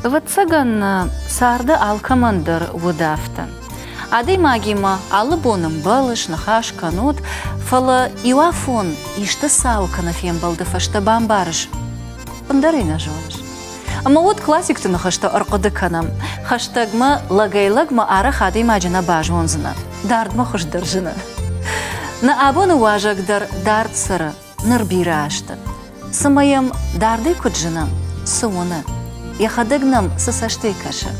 Ӕвӕццӕгӕн, царды алкӕмӕн дӕр уыд афтӕ. Адӕймагимӕ алы бон ӕмбӕлыс, ныхас кӕнут, фӕлӕ иуафон исты цау кӕнӕ фембӕлды фӕстӕ бамбарыс, ӕндӕр ӕй нӕ зоныс. Ӕмӕ уӕд классикты ныхӕстӕ ӕрхъуыды кӕнӕм. Хӕстӕгмӕ, лӕгӕй-лӕгмӕ арӕх адӕймаджы нӕ базондзынӕ, дардмӕ хуыздӕр зыны. Нӕ абоны уазӕг дӕр дард цӕры, ныр бирӕ азты. Цымӕ йӕм дардӕй куыд зыны, цы уыны, йӕхӕдӕг нӕм цы цӕстӕй кӕсы?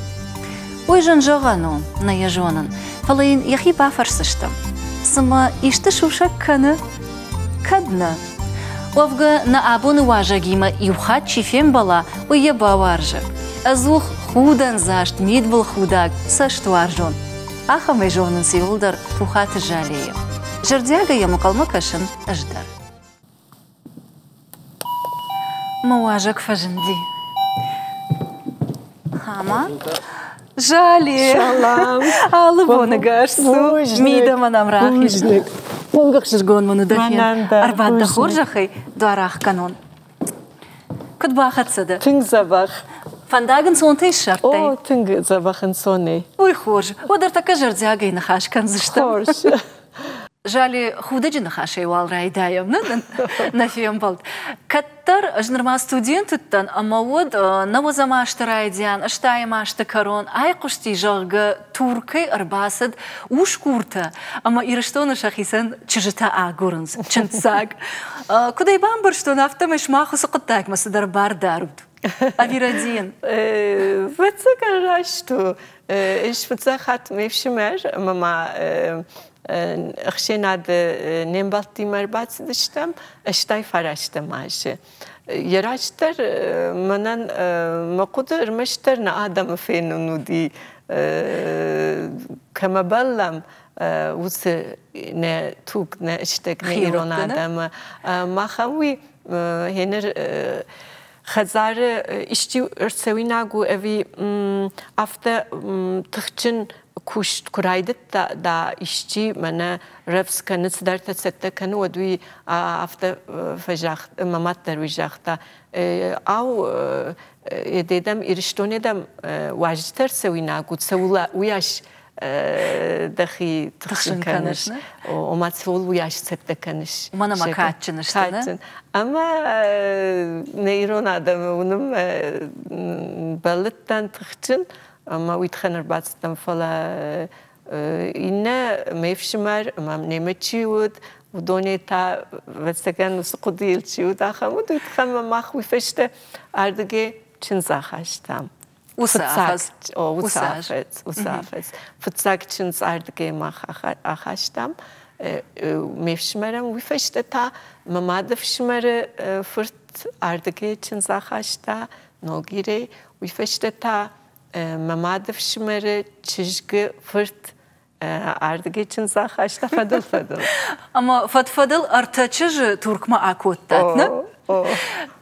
Уый зын зӕгъӕн у, нӕ йӕ зонын, фӕлӕ йын йӕхи бафӕрсдзыстӕм. Цымӕ исты сусӕг кӕны? Кӕд нӕ. Уӕвгӕ, нӕ абоны уазӕгимӕ иу хатт чи фембӕла, уый йӕ бауарзы. Ӕдзух худӕндзаст, мидбылхудаг, цӕстуарзон. Ахӕмӕй зонынц иууылдӕр Пухаты Залейы. Зӕрдиагӕй йӕм ӕнхъӕлмӕ кӕсын ӕз дӕр. Мӕ уазӕг фӕзынди. Ӕмӕ Зале! Салам! Алы боны гӕс цу, мидӕмӕ нӕм рахиз. Тынг ӕхсызгон мын у дӕ фенд. Ӕрбад дӕ хорзӕхӕй, дуар ӕхгӕнон. Куыд бахӕццӕ дӕ? Тынг дзӕбӕх. Фӕндаг ӕнцонтӕй ссардтай? О, тынг дзӕбӕх ӕнцонӕй. Уый хорз. Уӕд ӕртӕккӕ зӕрдиагӕй ныхас кӕндзыстӕм. Хорз. Зали худӕджы ныхасӕй уал райдайӕм нӕ фембӕлд. Кӕддӕр ӕз нырма студент уыдтӕн ӕмӕ уӕд нӕуӕдзӕм азты райдиан, ӕстайӕм азты кӕрон айхъуысти, зӕгъгӕ, Туркӕй ӕрбацыд усгуртӕ ӕмӕ Ирыстоны сӕхицӕн чызджытӕ агурынц, чындздзаг. Куыд ӕй бамбӕрстон, афтӕмӕй сымах уыцы хъуыддагмӕ цыдӕр бар дарут. Ӕви рӕдийын? Ӕвӕццӕгӕн раст у. Ӕз фыццаг хатт ме фсымӕр ӕмӕ ма ӕхсӕнады не мбӕлттимӕ ӕрбацыдыстӕм 89 азы. Йӕ растдӕр мӕнӕн мӕ хъуыды ӕрмӕстдӕр нӕ адӕмы фенын уыди, кӕмӕ бӕллӕм, уыцы нӕ туг, нӕ стӕг, нӕ ирон адӕмы. Махӕн уый гъеныр хӕдзары исчи ӕрцӕуинаг у ӕви афтӕ тыхджын куыст куы райдыдта да исчи мӕнӕ рӕвдз кӕны, цыдӕртӕ цӕттӕ кӕны, уӕд уый афтӕ фӕзагъта, мӕ мад дӕр уый загъта, ау, дедӕм Ирыстонӕй дӕм уазджытӕ ӕрцӕуинаг у, цӕуыл уыйас дӕхи тыхсын кӕныс, ома цӕуыл уыйас цӕттӕ кӕныс. Уымӕн ӕмӕ кадджын сты, кадджын. Ӕмӕ нӕ ирон адӕмы уынынмӕ бӕллыдтӕн тыхджын, ӕмӕ уый тыххӕн ӕрбацыдтӕн, фӕлӕ иннӕ ме фсымӕр ӕмӕ немӕ чи уыд, уыдонӕй та, ӕвӕццӕгӕн, уыцы хъуыдыйыл чи уыд, ахӕм уыд, уый тыххӕн ӕмӕ мах уый фӕстӕ ардыгӕй чындз ахастам. Уыцы афӕдз. Уыцы афӕдз, уыцы афӕдз. Фыццаг чындз ардыгӕй мах ахастам ме фсымӕрӕн, уый фӕстӕ та мӕ мады фсымӕры фырт ардыгӕй чындз ахаста Ногирӕй, уый фӕстӕ та мӕ мады фсымӕры чызгы фырт ардыгӕй чындз ахаста фӕдыл-фӕдыл. Ӕмӕ фӕд-фӕдыл ӕртӕ чызджы Туркмӕ акодтат, нӕ?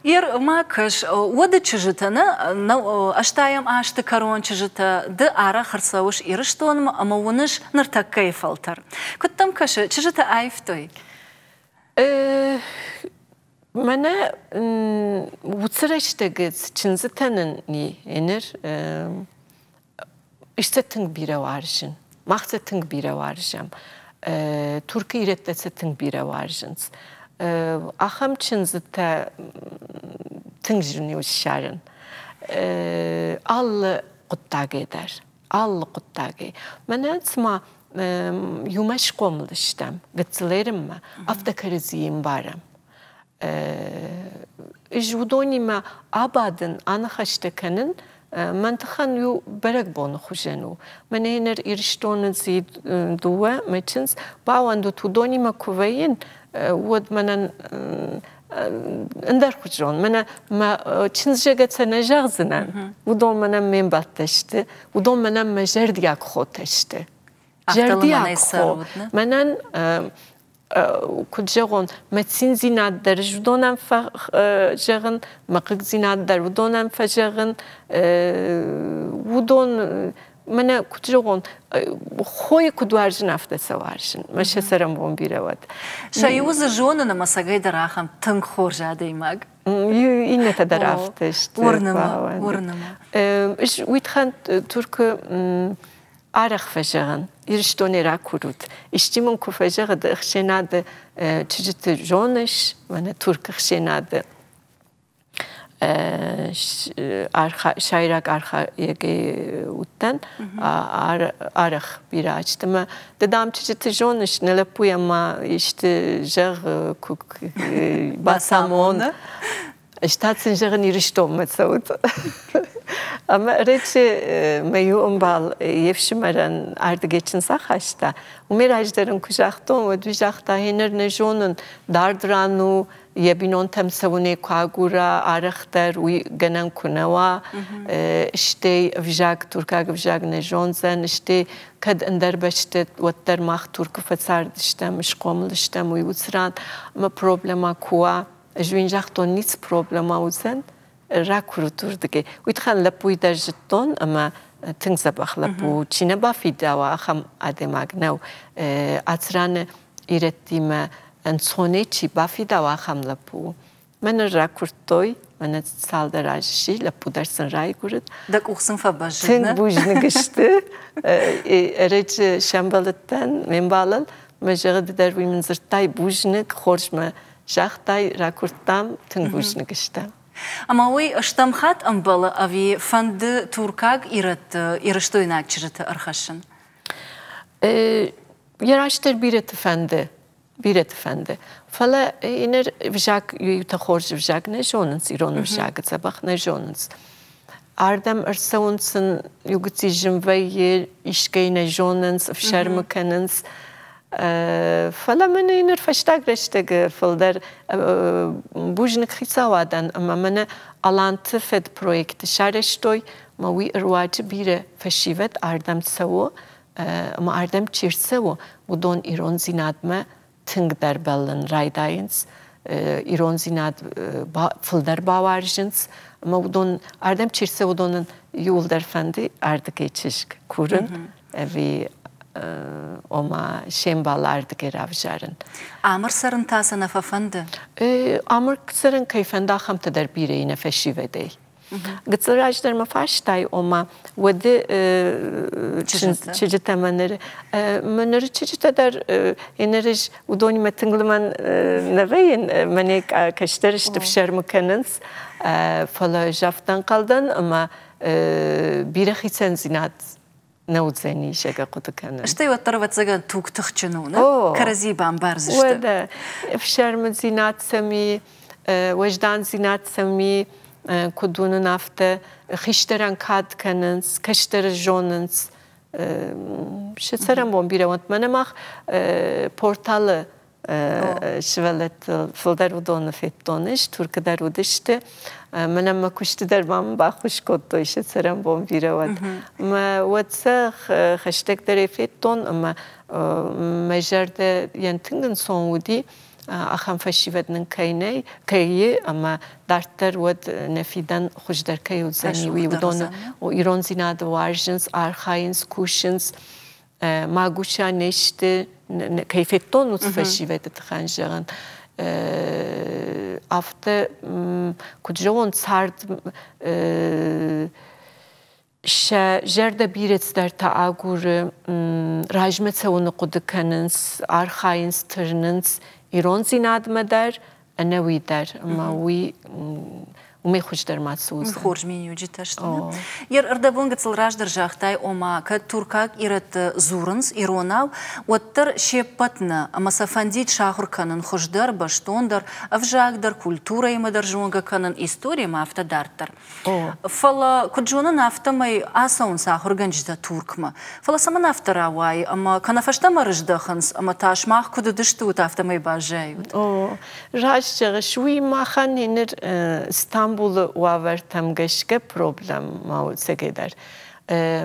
Ер ма кӕс, уӕды чызджытӕ, нӕ, ӕстайӕм азты кӕрон чызджытӕ, ды арӕх ӕрцӕуыс Ирыстонмӕ ӕмӕ уыныс ныртӕккӕйы фӕлтӕр. Куыд дӕм кӕсы, чызджытӕ аивтой? Мӕнӕ уыцы рӕстӕг чындзытӕ нын ныр сӕ тынг бирӕ уарзын. Мах сӕ тынг бирӕ уарзӕм. Туркы ирӕттӕ сӕ тынг бирӕ уарзынц. Ахӕм чындзытӕ тынг зын у ссарын. Алы хъуыддагӕй дӕр. Алы хъуыддагӕй. Мӕнӕ цыма иумӕ схъомыл стӕм, гыццыл ерынмӕ, афтӕ кӕрӕдзийы ӕмбарӕм. Ӕз уыдонимӕ абадын, аныхӕстӕ кӕнын мӕн тыххӕн иу бӕрӕгбоны хуызӕн у. Мӕнӕ ныр Ирыстоны дыууӕ мӕ чындз бауӕндут, уыдонимӕ куы вӕййын, уӕд мӕнӕн ӕндӕрхуызон. Мӕнӕ мӕ чындз зӕгъгӕ сӕ нӕ зӕгъдзынӕн. Уыдон мӕнӕн ме мбӕлттӕ сты, уыдон мӕнӕн мӕ зӕрдиаг хотӕ сты. Зӕрдиаг хо. Мӕнӕн куыд зӕгъон, мӕ циндзинад дӕр ӕз уыдонӕн фӕзӕгъын, мӕ хъыгдзинад дӕр уыдонӕн фӕзӕгъын. Уыдон мӕнӕ куыд зӕгъон, хойы куыд уарзын, афтӕ сӕ уарзын. Мӕ сӕ цӕрӕнбон бирӕ уӕд. Сӕ иуы дзы зонын ӕмӕ цӕгӕй дӕр ахӕм тынг хорз адӕймаг. Иннӕтӕ дӕр афтӕ сты. Уырны мӕ, уырны мӕ. Уый тыххӕн Туркы арӕх фӕзӕгъын, Ирыстонӕй ракурут. Исчи мын куы фӕзӕгъы, ды ӕхсӕнады чызджыты зоныс, мӕнӕ Туркы ӕхсӕнады сӕйраг архайӕгӕй уыдтӕн арӕх бирӕ азты. Ӕмӕ ды, дам, чызджыты зоныс, нӕ лӕппуйӕн ма исты зӕгъ, куы бацамон. Ӕз та сын зӕгъын, Ирыстонмӕ цӕут. Ӕмӕ ӕрӕджы мӕ иу ӕмбал йе фсымӕрӕн ардыгӕй чындз ахаста. Уымӕй раздӕр ын куы загътон, уӕд уый загъта, гъеныр нӕ зонын, дард ран у, йӕ бинонтӕм цӕуынӕй куы агура арӕхдӕр, уый гӕнӕн куы нӕ уа, стӕй ӕвзаг, туркаг ӕвзаг нӕ зондзӕн, стӕй кӕд ӕндӕр бӕсты, уӕддӕр мах Туркы фӕцардыстӕм, схъомыл стӕм, уый уыцы ран, ӕмӕ проблемӕ куы уа, ӕз уын загътон, ницы проблемӕ уыдзӕн, ракурут уырдыгӕй. Уый тыххӕн лӕппуйы дӕр зыдтон ӕмӕ тынг дзӕбӕх лӕппу, чи нӕ бафидауа, ахӕм адӕймаг нӕу. Ацы раны ирӕттимӕ ӕнцонӕй чи бафидауа, ахӕм лӕппу у. Мӕн ракуырдтой, мӕнӕ цалдӕр азы сси, лӕппу дӕр сын райгуырд. Дӕ къух сын фӕбӕззыд, Тынг бузныг сты. Ӕрӕджы сӕмбӕлдтӕн ме мбалыл. Мӕ зӕгъы, ды дӕр уый мын дзырдтай бузныг, хорз мӕ загътай, ракуырдтам, тынг бузныг стӕм. Ӕмӕ уый стӕм хатт ӕмбӕлы ӕви фӕнды туркаг ирӕтты ирыстойнаг чызджыты ӕрхӕссын? Йӕ растдӕр бирӕты фӕнды, бирӕты фӕнды. Фӕлӕ иннӕ взаг, иутӕ хорз ӕвзаг нӕ зонынц, ирон ӕвзаг дзӕбӕх нӕ зонынц. Ардӕм ӕрцӕуынц сын иугыцци зын вӕййы, искӕй нӕ зонынц, ӕфсӕрмы кӕнынц. Фӕлӕ мӕнӕ ныр фӕстаг рӕстӕг фылдӕр бузныг хицауадӕн ӕмӕ мӕнӕ Аланты фӕдпроекты сарӕзтой, ӕмӕ уый ӕруаджы бирӕ фӕсивӕд ардӕм цӕуы, ӕмӕ ардӕм чи рцӕуы, уыдон ирондзинадмӕ тынгдӕр бӕллын райдайынц, ирондзинад фылдӕр бауарзынц, ӕмӕ уыдон ардӕм чи рцӕуы, уыдонӕн иууылдӕр фӕнды ардыгӕй чызг курын ӕви ома се мбал ардыгӕй равзарын. Ам ӕрцӕрын та сӕ нӕ фӕфӕнды? Ам ӕрцӕрын кӕй фӕнды, ахӕмтӕ дӕр бирӕ и нӕ фӕсивӕдӕй. Гыццыл раздӕр мӕ фарстай, ома уӕды чызджытӕ мӕ ныры мӕ ныры чызджытӕ дӕр ныр ӕз уыдонимӕ тынг лымӕн нӕ вӕййын, мӕнӕ кӕстӕр сты, фсӕрмы кӕнынц, фӕлӕ ӕз афтӕ ӕнхъӕл дӕн, ӕмӕ бирӕ хицӕндзинад нӕ уыдзӕни зӕгъгӕ хъуыды кӕнын. Стӕй уӕддӕр, ӕвӕццӕгӕн, туг тыхджын у, нӕ? Кӕрӕдзийы бамбардзысты. Уӕдӕ, ӕфсӕрмыдзинад сӕм и, уӕздандзинад сӕм и, куыд уынын, афтӕ хистӕрӕн кад кӕнынц, кӕстӕры зонынц. Сӕ цӕрӕнбон бирӕ уӕнт. Мӕнӕ мах порталы сывӕллӕттыл фылдӕр уыдоны федтон ис, Туркы дӕр уыдысты. Мӕнӕн мӕ куысты дӕр ма мын баххуыс кодтой сӕ цӕрӕнбон бирӕ уӕд. Мӕ уӕд сӕ хӕстӕгдӕрӕй федтон ӕмӕ мӕ зӕрдӕ йӕн тынг ӕнцон уыди, ахӕм фӕсивӕд нын кӕй нӕй, кӕй и, ӕмӕ дарддӕр уӕд нӕ фидӕн хуыздӕр кӕй уыдзӕни, уый уыдоны ирондзинады уарзынц, архайынц, кусынц. Магуса не сты, кӕй федтон, уыцы фӕсивӕды тыххӕн зӕгъын. Афтӕ, куыд зӕгъон, цард сӕ зӕрдӕ бирӕ цыдӕртӕ агуры, размӕ цӕуыны хъуыды кӕнынц, архайынц, тырнынц ирондзинадмӕ дӕр, ӕнӕуи дӕр ӕмӕ уый уымӕй хуыздӕр ма цы уыдзӕн. Хорз миниуджытӕ сты. Йе рдӕбон гыццыл раздӕр загътай, ома кӕд туркаг ирӕттӕ дзурынц иронау, уӕддӕр се ппӕт нӕ, ӕмӕ сӕ фӕндид сахуыр кӕнын хуыздӕр, бӕстондӕр, ӕвзаг дӕр, культурӕимӕ дӕр зонгӕ кӕнын, историимӕ афтӕ дарддӕр. Фӕлӕ, куыд зонын, афтӕмӕй ацӕуынц ахуыргӕнджытӕ Туркмӕ. Фӕлӕ цӕмӕн афтӕ рауайы, ӕмӕ кӕнӕ фӕстӕмӕ рыздӕхынц, ӕмӕ та сымах куыд уыдыстут, афтӕмӕй баззайут? О, раст зӕгъыс, уый махӕн ныр Стамбулы уавӕртӕм гӕсгӕ проблемӕ у ӕцӕгӕйдӕр.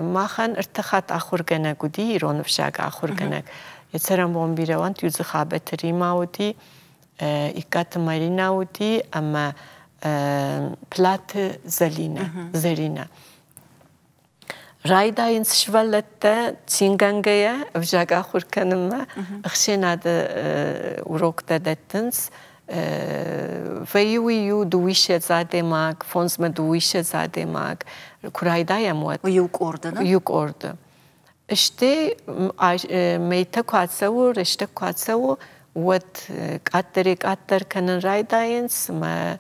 Махӕн ӕртӕ хатт ахуыргӕнӕг уыди, ирон ӕвзаг ахуыргӕнӕг. Йӕ цӕрӕнбон бирӕ уӕнт, иу дзы Хабӕты уыди, Иккаты Маринӕ уыди ӕмӕ Платы Зӕлинӕ. Зӕринӕ. Райдайынц сывӕллӕттӕ цингӕнгӕйӕ ӕвзаг ахуыр кӕнынмӕ, ӕхсӕнады уроктӕ дӕттынц. Вӕййы уый иу дыууиссӕдз адӕймаг, фондзмӕ дыууиссӕдз адӕймаг. Куы райдайӕм, уӕд. Иу къорды, нӕ? Иу къорды. Стӕй мӕйтӕ куы ацӕуы, рӕстӕг куы ацӕуы, уӕд къаддӕрӕй-къаддӕр кӕнын райдайынц ӕмӕ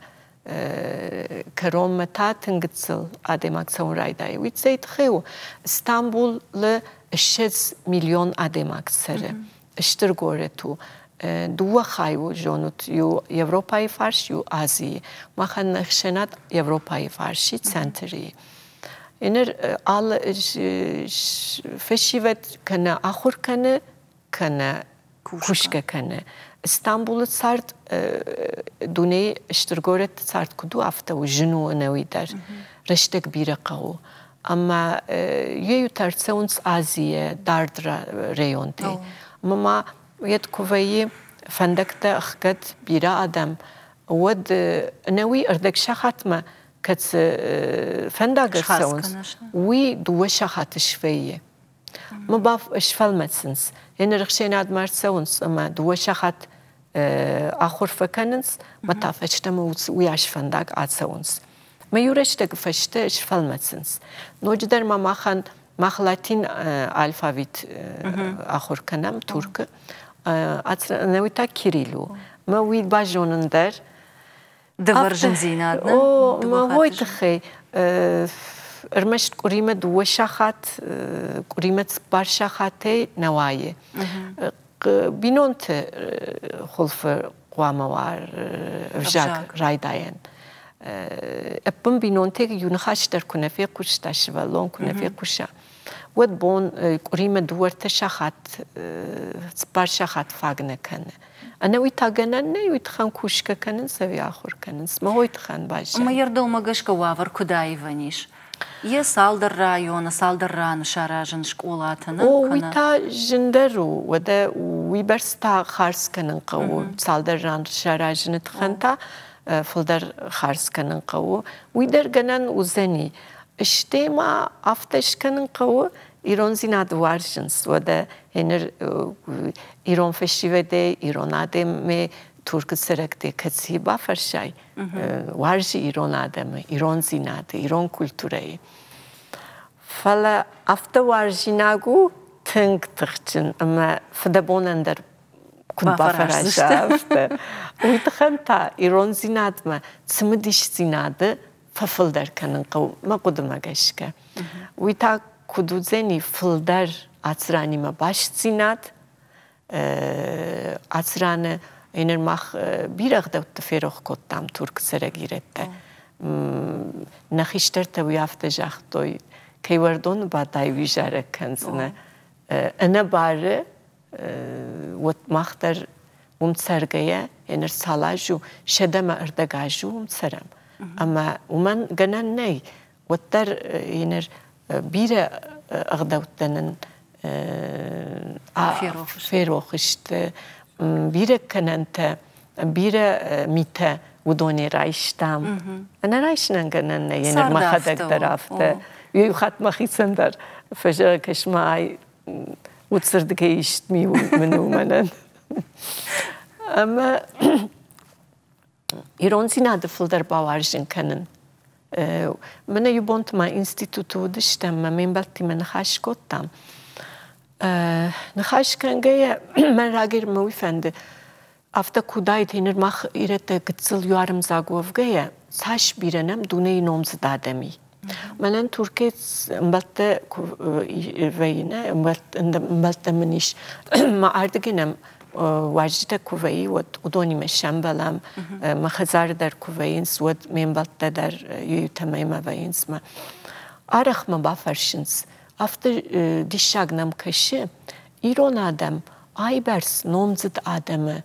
кӕронмӕ та тынг гыццыл адӕймаг цӕуын райдайы. Уый цӕй тыххӕй у? Стамбулы 20 миллион адӕймаг цӕры. Стыр горӕт у. Дыууӕ хай у, зонут, иу Европӕйы фарс, иу Азийы. Махӕн нӕ хсӕнад Европӕйы фарси, центры. Ныр алы фӕсивӕд кӕнӕ ахуыр кӕны, кӕнӕ кусгӕ кӕны. Стамбулы цард дунейы стыр горӕтты цард куыд у, афтӕ у, зын у ӕнӕуи дӕр. Рӕстӕг бирӕ хъӕуы. Ӕмӕ йе иутӕ ӕрцӕуынц Азийӕ дард районтӕй. Ӕмӕ ма уӕд куы вӕййы фӕндӕгтӕ ӕхгӕд бирӕ адӕм, уӕд ӕнӕуи ӕрдӕг сахатмӕ кӕд цы фӕндаг ӕрцӕуынц, уый дыууӕ сахаты свӕййы. Мӕ сфӕлмӕцынц. Еныр ӕхсӕнадмӕ ӕрцӕуынц ӕмӕ дыууӕ сахат ахуыр фӕкӕнынц, мӕ та фӕстӕмӕ уыйас фӕндаг ацӕуынц. Мӕ иу рӕстӕг фӕстӕ сфӕлмӕцынц. Ноджыдӕр ма махӕн мах латин алфавит ахуыр кӕнӕм Туркы. Ӕнӕуый та Кирилл у. Мӕ уый базонын дӕр Дывӕр зындзинад, нӕ? О, мӕ уой тыххӕй ӕрмӕст къуыримӕ дыууӕ сахат, къуыримӕ цыппар сахатӕй нӕ уайы. Бинонты хуылфы хъуамӕ уа ӕвзаг райдайӕн. Ӕппын бинонтӕ иу ныхас дӕр куы нӕ фехъуыста, сывӕллон куы нӕ фехъуса, уӕд бон къуыримӕ дыууӕ-ӕртӕ сахат, цыппар сахат фаг нӕ кӕны. Ӕнӕуый та гӕнӕн нӕй, уый тыххӕн кусгӕ кӕнынц ӕви ахуыр кӕнынц. Мӕ уый тыххӕн баззад. Ӕмӕ йе рдӕумӕ гӕсгӕ уавӕр куыд аивӕн ис? Йе цалдӕр районы, цалдӕр раны саразын скъолаты нӕ? О, уый та зындӕр у. Уӕдӕ уыйбӕрц та хардз кӕнын хъӕуы. Цалдӕр ран саразыны тыххӕн та фылдӕр хардз кӕнын хъӕуы. Уый дӕр гӕнӕн уыдзӕни. Стӕй ма афтӕ скӕнын хъӕуы, ирондзинад уарзынц. Уӕдӕ ныр ирон фӕсивӕдӕй, ирон адӕммӕ Туркы цӕрӕгтӕ кӕцыйы бафӕрсай, уарзы ирон адӕмы, ирондзинады, ирон культурӕйы. Фӕлӕ афтӕ уарзинаг у тынг тыхджын ӕмӕ фыдӕбонӕн дӕр куыд бафӕраза, афтӕ. Уый тыххӕн та ирондзинадмӕ цымыдисдзинады фӕфылдӕр кӕнын хъӕуы, мӕ хъуыдымӕ гӕсгӕ. Уый та куыд уыдзӕни фылдӕр ацыранимӕ бастдзинад, ацыраны ныр мах бирӕ ӕгъдӕутты ферох кодтам Туркы цӕрӕг ирӕттӕ. Нӕ хистӕртӕ уый афтӕ загътой, кӕй уӕрдоны бадай, уый зарӕг кӕндзынӕ. Ӕнӕбары уӕд мах дӕр уым цӕргӕйӕ, ныр цал аз у, сӕдӕмӕ ӕрдӕг азы уым цӕрӕм. Ӕмӕ уымӕн гӕнӕн нӕй, уӕддӕр ныр бирӕ ӕгъдӕуттӕ нын ферох сты, бирӕ кӕнӕнтӕ, бирӕ митӕ уыдонӕй райстам. Ӕнӕ райсынӕн гӕнӕн нӕй, ныр мӕхӕдӕг дӕр афтӕ. Иу хатт мӕхицӕн дӕр фӕзӕгъы, кӕс-ма, ай уыцырдыгӕй ист ми мын у мӕнӕн. Ӕмӕ ирондзинады фылдӕр бауарзын кӕнын. Мӕнӕ иу бонты ма институты уыдыстӕм, мӕ ме мбӕлттимӕ ныхас кодтам. Ныхас кӕнгӕйӕ, мӕн рагӕй мӕ уый фӕнды, афтӕ куы уыдаид, ныр мах ирӕттӕ гыццыл юарымдзаг уӕвгӕйӕ, цас бирӕ нӕм дунейы номдзыд адӕм и. Мӕнӕн Туркӕй ӕмбӕлттӕ куы вӕййы, нӕ ӕмбӕлттӕ мын ис, мӕ ардыгӕй нӕм уазджытӕ куы вӕййы, уӕд уыдонимӕ сӕмбӕлӕм. Мӕ хӕдзары дӕр куы вӕййынц, уӕд ме мбӕлттӕ дӕр иутӕ мӕмӕ вӕййынц. Мӕ арӕх мӕ бафӕрсынц, афтӕ диссаг нӕм кӕсы, ирон адӕм айбӕрц номдзыд адӕмы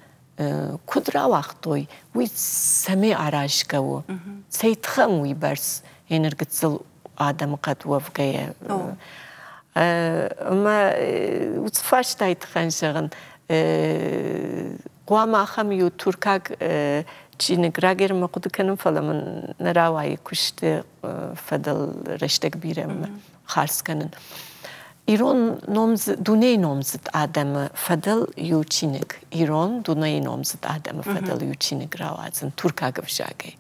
куыд рауагътой, уый цӕмӕй аразгӕ у? Цӕй тыххӕн уыйбӕрц энергицыл адӕмыхъӕд уӕвгӕйӕ? Ӕмӕ уыцы фарстайы тыххӕн зӕгъын, хъуамӕ ахӕм иу туркаг чиныг рагермӕ хъуыды кӕнын, фӕлӕ мын нӕ рауайы куысты фӕдыл рӕстӕг бирӕ хардз кӕнын. Ирон номдзыд, дунейы номдзыд адӕмы фӕдыл иу чиныг, ирон дунейы номдзыд адӕмы фӕдыл иу чиныг рауадзын туркаг ӕвзагӕй.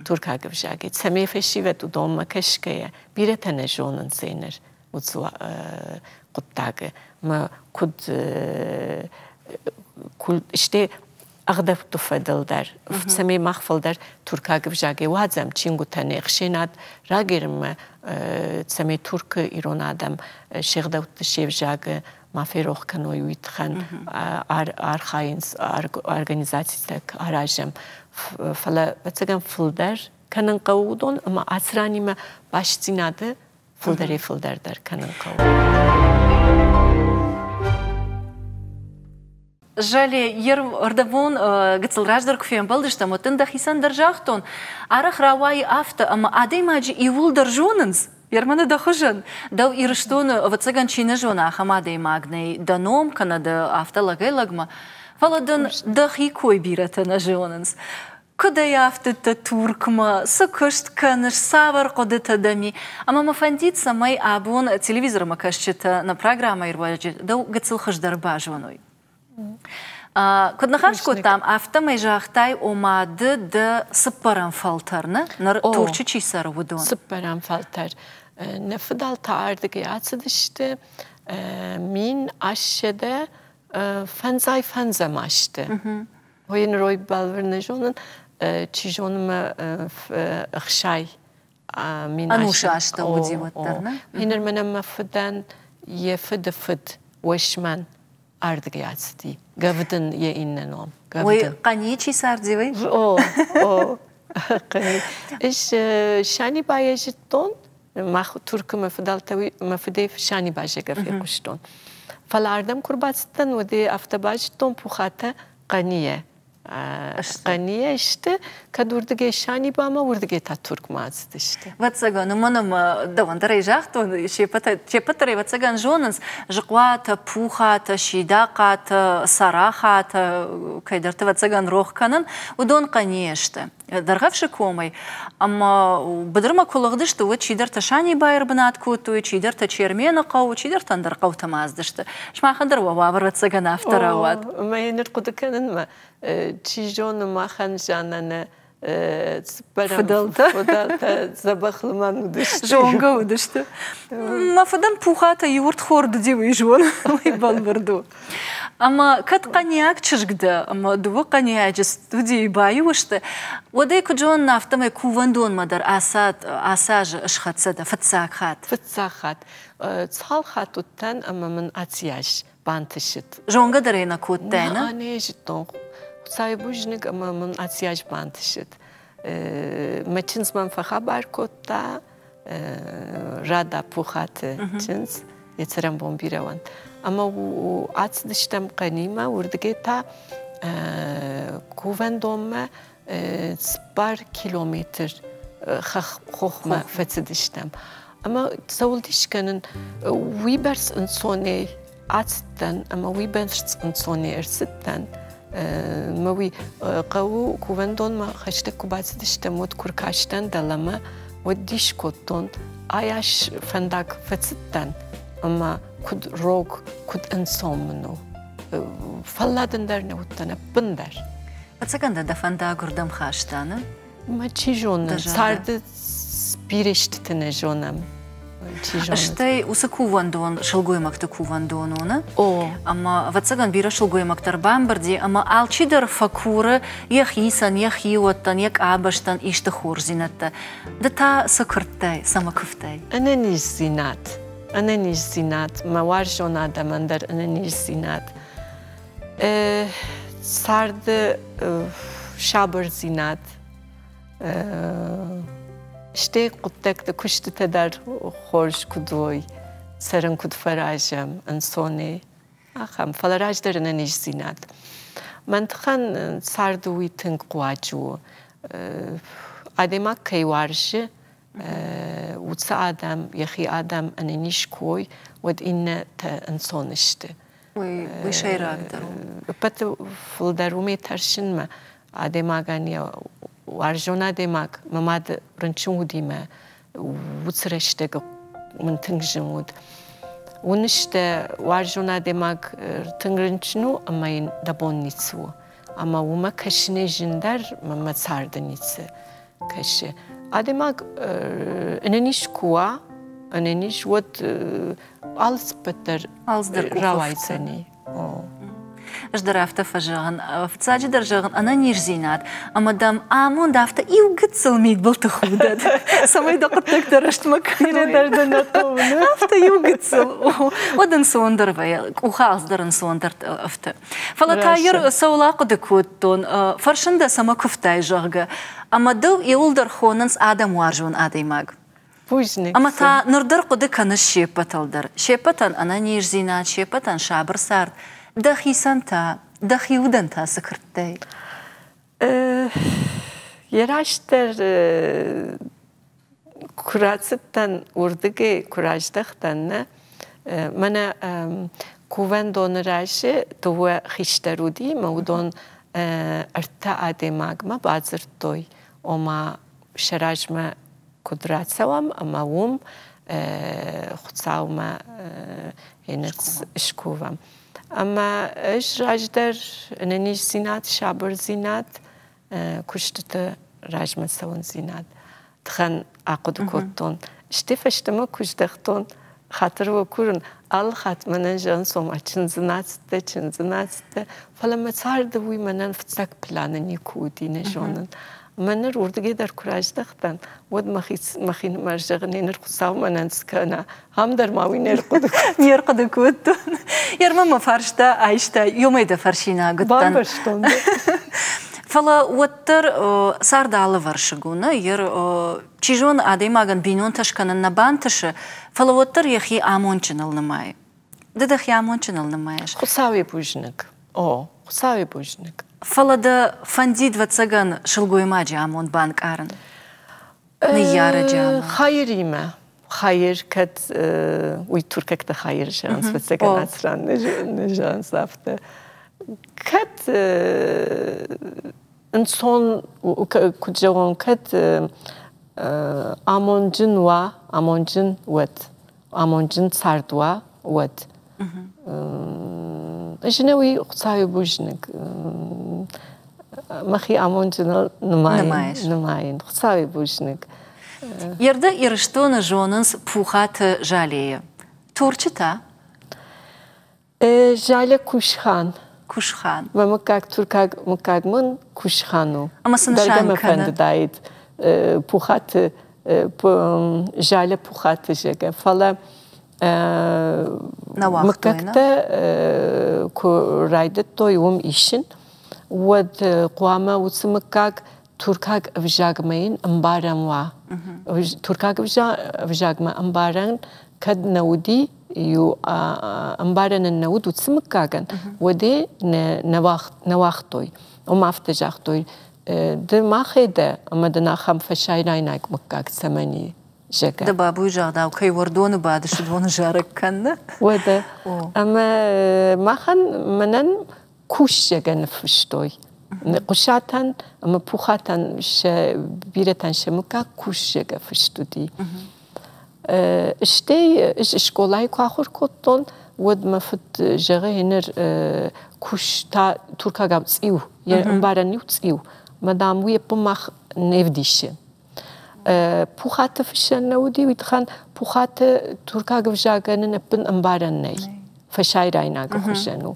Туркаг ӕвзагӕй. Цӕмӕй фӕсивӕд уыдонмӕ кӕсгӕйӕ, бирӕтӕ нӕ зонынц ныр уыцы хъуыддагы. Мӕ куыд стӕй ӕгъдӕутты фӕдыл дӕр, цӕмӕй мах фылдӕр туркаг ӕвзагӕй уадзӕм чингуытӕ, не хсӕнад рагермӕ, цӕмӕй Туркы ирон адӕм се гъдӕутты се взагы ма ферох кӕной, уый тыххӕн архайынц организацитӕ аразӕм. Фӕлӕ, ӕцӕгӕн, фылдӕр кӕнын хъӕуы уыдон ӕмӕ ацы ранимӕ бастдзинады фылдӕрӕй-фылдӕр дӕр кӕнын хъӕуы. Жале, ӕрдӕбон гыццыл раздӕр куы фембӕлдыстӕм, уӕд дын дӕхицӕн дӕр загътон, арӕх рауайы афтӕ, ӕмӕ адӕймаджы иууылдӕр зонынц, Ерманы дӕ хуызӕн. Дӕу Ирыстоны, ӕвӕццӕгӕн, чи нӕ зоны, ахӕм адӕймаг нӕй дӕ ном, кӕнӕ дӕ афтӕ лӕгӕй-лӕгмӕ. Фӕлӕ дын дӕхи кой бирӕтӕ нӕ зонынц. Куыдӕй афтыдтӕ Туркмӕ, цы куыст кӕныс, цавӕр хъуыдытӕ дӕм и? Ӕмӕ мӕ фӕндид, цӕмӕй абон телевизормӕ кӕсджытӕ нӕ программӕйы руаджы дӕу гыццыл хуыздӕр базоной. Куыд ныхас кодтам, афтӕмӕй загътай, ома ды дӕ цыппӕрӕм фӕлтӕр, нӕ? Ныр Турчы чи цӕры, уыдон. Цыппӕрӕм фӕлтӕр. Нӕ фыдӕлтӕ ардыгӕй ацыдысты 1855 азты. Ой, нырой бӕлвырд нӕ зонын, чи зоны мӕ 60 Ӕнусы астӕу уыди уӕддӕр, нӕ? Ныр мӕнӕ мӕ фыдӕн йӕ фыды фыд Уӕсмӕн ардыгӕй ацыди. Гӕвдын йӕ иннӕ ном. Уый Хъӕнийы чи царди, уый? О, о, Хъӕни. Ӕз Санибайӕ зыдтон, мах Туркы мӕ фыдӕлтӕ мӕ фыдӕй Санибазӕгӕ фехъуыстон. Фӕлӕ ардӕм куы рбацыдтӕн, уӕд афтӕ базыдтон Пухатӕ Хъӕнийӕ. Хъӕнийӕ сты, кӕд уырдыгӕй Санибамӕ, уырдыгӕй та Туркмӕ ацыдысты. Ӕвӕццӕгӕн, уымӕн ӕмӕ дӕуӕн дӕр ӕй загътон, се ппӕт дӕр ӕвӕццӕгӕн зонынц, Зыхъуатӕ, Пухатӕ, Сидахъатӕ, Сарахатӕ, кӕйдӕрты ӕвӕццӕгӕн рох кӕнын, уыдон Хъӕнийӕ сты. Дӕргъӕвсы комӕй ӕмӕ быдырмӕ куы лыгъдысты, уӕд чидӕртӕ Санибайы ӕрбынат кодтой, чидӕртӕ Чермены хъӕуы, чидӕртӕ ӕндӕр хъӕутӕм ацыдысты. Сымахӕн дӕр уӕ уавӕр ӕвӕццӕгӕн афтӕ рауад. Ӕмӕ йын ӕрхъуыды кӕнынмӕ, чи зоны, махӕн Жаннӕ фыдӕлтӕ дзӕбӕх лымӕн уыдысты. Зонгӕ уыдысты. Мӕ фыдӕн Пухатӕ иуырдхорд уыди, уый зон, уый бӕлвырд у. Ӕмӕ кӕд къаниаг чызг дӕ, ӕмӕ дыууӕ къаниаджы студийы баиу сты, уӕд ӕй куыд зонын, афтӕмӕй кувӕндонмӕ дӕр ацы азы схӕццӕ дӕ фыццаг хатт. Фыццаг хатт. Цал хатт уыдтӕн ӕмӕ мын ацыйас бантысыд. Зонгӕ дӕр ӕй нӕ кодтай, нӕ? Нӕ зыдтон. Хуыцауы бузныг ӕмӕ мын ацыйас бантысыд. Мӕ чындз мӕм фӕхабар кодта, Рада Пухаты чындз, йӕ цӕрӕнбон бирӕ уӕнт. Ӕмӕ ацыдыстӕм Хъӕнимӕ, уырдыгӕй та кувӕндонмӕ 4 километр хохмӕ фӕцыдыстӕм. Ӕмӕ цӕуыл дис кӕнын, уыйбӕрц ӕнцонӕй ацыдтӕн ӕмӕ уыйбӕрц ӕнцонӕй ӕрцыдтӕн. Мӕ уый хъӕуы кувӕндонмӕ хӕстӕг куы бацыдыстӕм, уӕд куы ркастӕн дӕлӕмӕ, уӕд дис кодтон, ай ас фӕндаг фӕцыдтӕн ӕмӕ куыд рог, куыд ӕнцон мын у. Фӕллад ӕндӕр нӕ уыдтӕн ӕппындӕр. Ӕцӕгӕн дӕ дӕ фӕндаг уырдӕм хаста, нӕ? Мӕ чи зоны, царды бирӕ истыты нӕ зонӕм. Стӕй уыцы кувӕндон сылгоймӕгты кувӕндон у, нӕ? О. Ӕмӕ, ӕвӕццӕгӕн, бирӕ сылгоймӕгтӕ ӕрбамбырди, ӕмӕ алчидӕр фӕкуры йӕхицӕн, йӕ хиуӕттӕн, йӕ къабӕзтӕн исты хорздзинӕдтӕ. Ды та цы куырдтай, цӕмӕ куывтай? Ӕнӕниздзинад. Ӕнӕниздзинад. Мӕ уарзон адӕмӕн дӕр ӕнӕниздзинад. Царды сабырдзинад. Стӕй хъуыддӕгты куыстытӕ дӕр хорз куыд уой, цӕрын куыд фӕразӕм ӕнцонӕй, ахӕм. Фӕлӕ раздӕр ӕнӕниздзинад. Мӕн тыххӕн царды уый тынг хъуаджы у. Адӕймаг кӕй уарзы, уыцы адӕм, йӕхи адӕм ӕнӕниз куы уой, уӕд иннӕтӕ ӕнцон сты. Уый сӕйрагдӕр у. Ӕппӕты фылдӕр уымӕй тӕрсынмӕ адӕймагӕн йӕ уарзон адӕймаг, мӕ мад рынчын уыди мӕ уыцы рӕстӕг мын тынг зын уыд. Уыныс дӕ уарзон адӕймаг тынг рынчын у ӕмӕ йын дӕ бон ницы у. Ӕмӕ уымӕ кӕсынӕй зындӕр мӕ царды ницы кӕсы. Адӕймаг ӕнӕниз куы уа, ӕнӕниз, уӕд алцыппӕт дӕр рауайдзӕни. Ӕз дӕр афтӕ фӕзӕгъын, фыццаджыдӕр зӕгъын ӕнӕниздзинад, ӕмӕ дӕм амонд афтӕ иу гыццыл мидбылты худӕд, цӕмӕй дӕ хъуыддӕгтӕ рӕстмӕ кӕной. дӕр дӕ нӕ хъӕуы. Афтӕ иу гыццыл. Уӕд ӕнцондӕр вӕййы, къухы алцыдӕр ӕнцондӕр ӕфты. Фӕлӕ та йыр цӕуыл ахъуыды кодтон, фӕрсын дӕ цӕмӕ куывтай, зӕгъгӕ, ӕмӕ дӕу иуылдӕр хонынц адӕмуарзон адӕймаг. Бузныг. Ӕмӕ та ныр дӕр хъуыды кӕныс се ппӕтыл дӕр. Се ппӕтӕн ӕнӕниздзинад, се ппӕтӕн сабыр цард. Дӕхицӕн та, дӕхи удӕн та цы куырдтай? Йӕ растдӕр куы рацыдтӕн уырдыгӕй, куы раздӕхтӕн, нӕ, мӕнӕ кувӕндоны разы дыууӕ хистӕр уыди, мӕ уыдон ӕртӕ адӕймагмӕ бадзырдтой, ома сӕ размӕ куыд рацӕуӕм ӕмӕ уым Хуыцаумӕ скувӕм. Ӕмӕ ӕз раздӕр ӕнӕниздзинад, сабырдзинад, куыстыты размӕ цӕуындзинад тыхӕн ахъуыды кодтон. Стӕй фӕстӕмӕ куы здӕхтон, хатыр уӕ курын, алы хатт мӕнӕн зӕгъынц, ома чындзы нацыдтӕ, чындзы нацыдтӕ, фӕлӕ мӕ царды уый мӕнӕн фыццаг планы никуы уыди, нӕ зонын. Мӕ ныр уырдыгӕй дӕр куы раздӕхтӕн, уӕд мӕхинымӕр зӕгъын, ныр Хуыцау мӕнӕн цы кӕна, ам дӕр ма уый не рхъуыды кодтон. Не рхъуыды кодтон. Ермӕ мӕ фарста айста, ёмӕй дӕ фӕрсинаг уыдтӕн. Бамбӕрстон. Фӕлӕ уӕддӕр цард алывӕрсыг у, нӕ? Ер чи зоны, адӕймагӕн бинонтӕ скӕнын нӕ бантысы, фӕлӕ уӕддӕр йӕхи амондджыныл нымайы. Ды дӕхи амондджыныл нымайыс? Хуыцауи бузныг. О, Хуыцауи бузныг. Фӕлӕ дӕ фӕндид, ӕвӕццӕгӕн, сылгоймаджы амонд банкъарын? Ныййарӕджы амонд? Хайыримӕ. Хайыр, кӕд уый туркӕгтӕ хайыр зӕгъынц, ӕвӕццӕгӕн ацы ран нӕ зӕгъынц афтӕ. Кӕд ӕнцон, куыд зӕгъон, кӕд амондджын уа, амондджын уӕд, амондджын цард уа, уӕд. Ӕз ӕнӕуи Хуыцауы бузныг. Мӕхи амондджыныл нымайын. Нымайын. Хуыцауы бузныг. Ерды Ирыстоны зонынц Пухаты Жалейы. Турчы та? Жале Кушхан. Кушхан. Мӕ мыггаг туркаг мыггаг мын Кушхан у. Ӕмӕ цы нысан кӕны? фӕндыдаид Пухаты Жале Пухаты зӕгъгӕ, фӕлӕ мыггӕгтӕ куы райдыдтой уым исын, уӕд хъуамӕ уыцы мыггаг туркаг ӕвзагмӕ йын ӕмбарӕн уа. Туркаг ӕвзагмӕ ӕмбарӕн кӕд нӕ уыди, иу ӕмбарӕн ын нӕ уыд уыцы мыггагӕн, уӕд ӕй нӕ уагътой. Ома афтӕ загътой, ды махӕй дӕ ӕмӕ дын ахӕм фӕсайрайнаг мыггаг цӕмӕн и, зӕгъгӕ. Дӕ бабуйы загъдау, кӕй уӕрдоны бадыс, уыдоны зарӕг кӕны. Уӕдӕ. Ӕмӕ махӕн, мӕнӕн кусӕгӕн ныффыстой. Хъуысатӕн ӕмӕ Пухатӕн сӕ бирӕтӕн сӕ мыггаг кусӕгӕ фыст уыди. Стӕй ӕз скъолайы куы ахуыр кодтон, уӕд мӕ фыд зӕгъы, ныр куста туркагау цъиу, йӕ ӕмбарӕн иу цъиу, мӕ дам уый ӕппын мах не вдисы. Пухаты фыссӕн нӕ уыди, уый тыххӕн Пухаты туркаг ӕвзагӕн ын ӕппын ӕмбарӕн нӕй, фӕсайрайнагы хуызӕн у.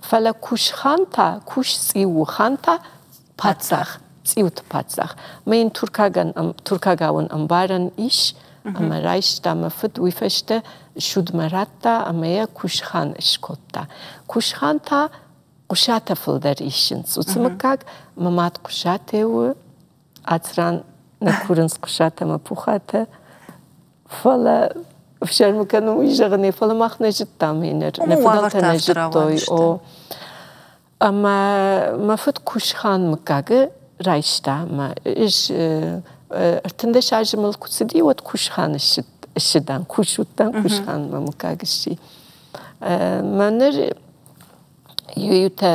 Фӕлӕ Кушхан та, Куш цъиу у, хан та паддзах, цъиуты паддзах. Мӕ йын туркагӕн, туркагау ын ӕмбарӕн ис, ӕмӕ райста мӕ фыд, уый фӕстӕ судмӕ радта ӕмӕ йӕ Кушхан скодта. Кушхан та Хъуысатӕ фылдӕр исынц. Уыцы мыггаг мӕ мад Хъуысатӕ у, Ацран нӕ курынц Хъуысатӕ ӕмӕ Пухатӕ, фӕлӕ ӕфсӕрмы кӕнын уый зӕгъынӕй, фӕлӕ мах нӕ зыдтам нӕ фыдӕлтӕ нӕ зыдтой. О. Ӕмӕ мӕ фыд Кушхан мыггагы райста ӕмӕ ӕз 13 азы мыл куы цыди, уӕд Кушхан ссыдан, кус уыдтӕн, Кушхан мӕ мыггаг сси. Мӕ ныр иутӕ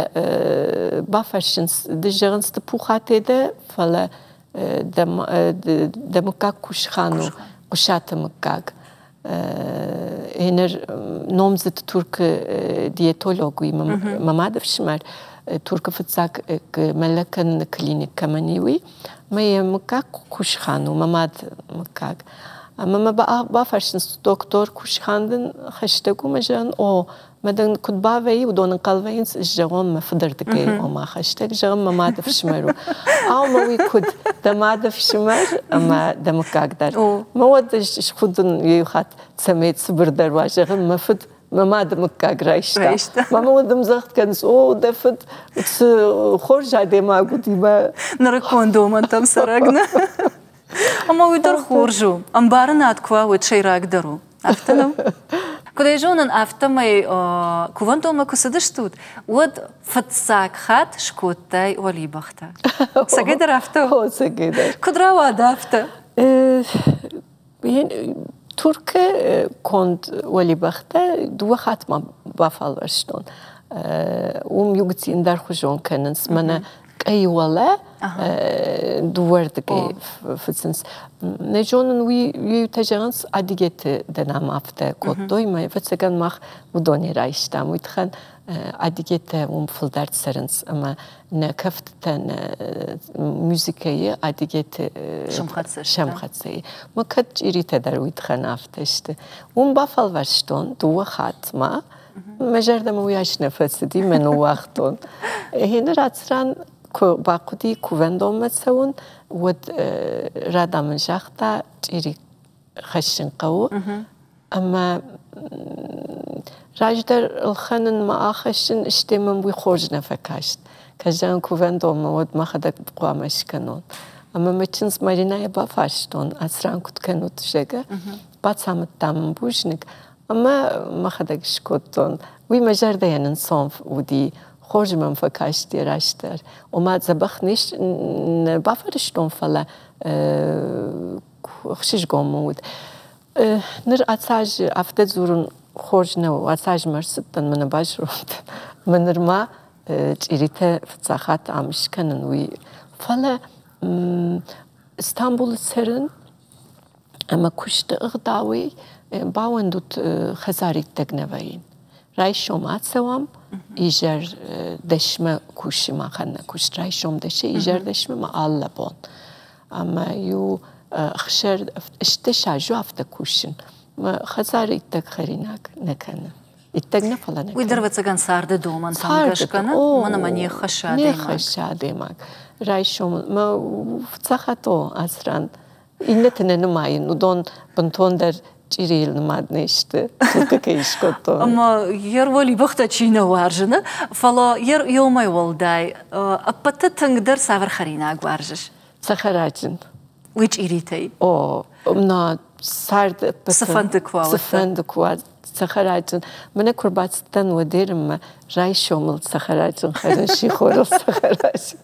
бафӕрсынц, ды зӕгъынц, ды Пухатӕ дӕ, фӕлӕ дӕ мыггаг Кушхан у, Хъуысаты мыггаг. Еныр номдзыд Туркы диетолог уый мӕ мады фсымӕр Туркы фыццаг мӕллӕг кӕныны клиник кӕмӕн и, уый. Мӕ йӕ мыггаг Кушхан у, мӕ мад мыггаг. Ӕмӕ мӕ бафӕрсынц, доктор Кушхан дын хӕстӕг у? Мӕ зӕгъын, о, Мӕ дын куыд бавӕййы, уыдон ӕнхъӕл вӕййынц, зӕгъон мӕ фыдӕрдыгӕй, ома хӕстӕг, зӕгъын мӕ мады фсымӕр у. Ау, мӕ уый куыд? Дӕ мады фсымӕр ӕмӕ дӕ мыггаг дӕр. Мӕ уӕд схудын иу хатт, цӕмӕй цыбырдӕр уа, зӕгъын, мӕ фыд мӕ мады мыггаг райста. Мӕ уӕд ӕмдзӕгъд кӕнынц, о, дӕ фыд цы хорз адӕймаг уыди мӕ. Нырыккон домӕнтӕм цӕрӕг нӕ. Ӕмӕ уый дӕр хорз у. Ӕмбарынад куы уа, уӕд сӕйрагдӕр у. Афтӕ нӕу? Куыд ӕй зонын, афтӕмӕй кувӕндонмӕ куы цыдыстут, уӕд фыццаг хатт скодтай уӕлибӕхтӕ. Цӕгӕйдӕр афтӕ у? Цӕгӕйдӕр. Куыд рауад афтӕ? Туркы конд уӕлибӕхтӕ дыууӕ хатт ма бафӕлвӕрстон. Уым иугуыци ӕндӕрхуызон кӕнынц. Мӕнӕ къӕй уӕлӕ дыууӕрдыгӕй фыцынц. Нӕ зонын, уый иутӕ зӕгъынц, адыгеты дӕр ам афтӕ кодтой, мӕ ӕвӕццӕгӕн мах уыдонӕй райстам. Уый тыххӕн адыгетӕ уым фылдӕр цӕрынц ӕмӕ нӕ кӕфтытӕ, нӕ музыкӕйы адыгеты сӕмхӕццӕйы. Мӕ кӕд чъиритӕ дӕр уый тыххӕн афтӕ сты. Уым бафӕлвӕрстон дыууӕ хатт ма, Мӕ зӕрдӕмӕ уыйас нӕ фӕцыди, мӕ ныууагътон. Гъеныр ацы ран куы бахъуыди кувӕндонмӕ цӕуын, уӕд Рада мын загъта, чъири хӕссын хъӕуы. Ӕмӕ раздӕр ӕлхӕнынмӕ ахӕссын, стӕй мӕм уый хорз нӕ фӕкаст. Кӕд зӕгъын кувӕндонмӕ, уӕд мӕхӕдӕг хъуамӕ скӕнон. Ӕмӕ мӕ чындз Маринӕйы бафарстон, ацы ран куыд кӕнут, зӕгъгӕ. Бацамыдта мын бузныг. Ӕмӕ мӕхӕдӕг скодтон. Уый мӕ зӕрдӕйӕн ӕнцон уыди, хорз мӕм фӕкасти растдӕр. Ома дзӕбӕх не бафӕрстон, фӕлӕ ӕхсызгон мын уыд. Ныр ацы аз афтӕ дзурын хорз нӕу. Ацы аз мӕ ӕрцыдтӕн, мӕ нӕ базондтӕн. Мӕ нырма чъиритӕ фыццаг хатт ам скӕнын, уый. Фӕлӕ Стамбулы цӕрын ӕмӕ куысты ӕгъдауӕй бауӕндут хӕдзариттӕг нӕ вӕййын. Райсом ацӕуӕм, изӕр дӕсмӕ кусы махӕн нӕ куыст. Райсом дӕсӕ, изӕр дӕсмӕ ма алы бон. Ӕмӕ иу ӕхсӕр стдӕс азы афтӕ кусын. Мӕ хӕдзары иттӕг хӕринаг нӕ кӕны. Иттӕг нӕ, фӕлӕ нӕ Уый дӕр, ӕвӕццӕгӕн, царды домӕнтӕм гӕсгӕ нӕ, уымӕн ӕмӕ не ххӕссы адӕймаг. Не ххӕссы адӕймаг. Райсом мӕ фыццаг ацы ран Иннӕты нӕ нымайын, уыдон бынтондӕр чъирийыл нымад не сты, туркы кӕй скодтон. Ӕмӕ йе уӕлибӕхтӕ чи нӕ уарзы, нӕ, фӕлӕ йе уымӕй уӕлдай ӕппӕты тынгдӕр цавӕр хӕринаг уарзыс? Цӕхӕраджын. Уый чъиритӕй? О, на цард Цыфӕнды куы уа. Цыфӕнды куы уа, цӕхӕраджын. Мӕнӕ куы рбацыдтӕн уӕдерынмӕ, райсомыл цӕхӕраджын хӕрын, сихорыл цӕхӕраджын,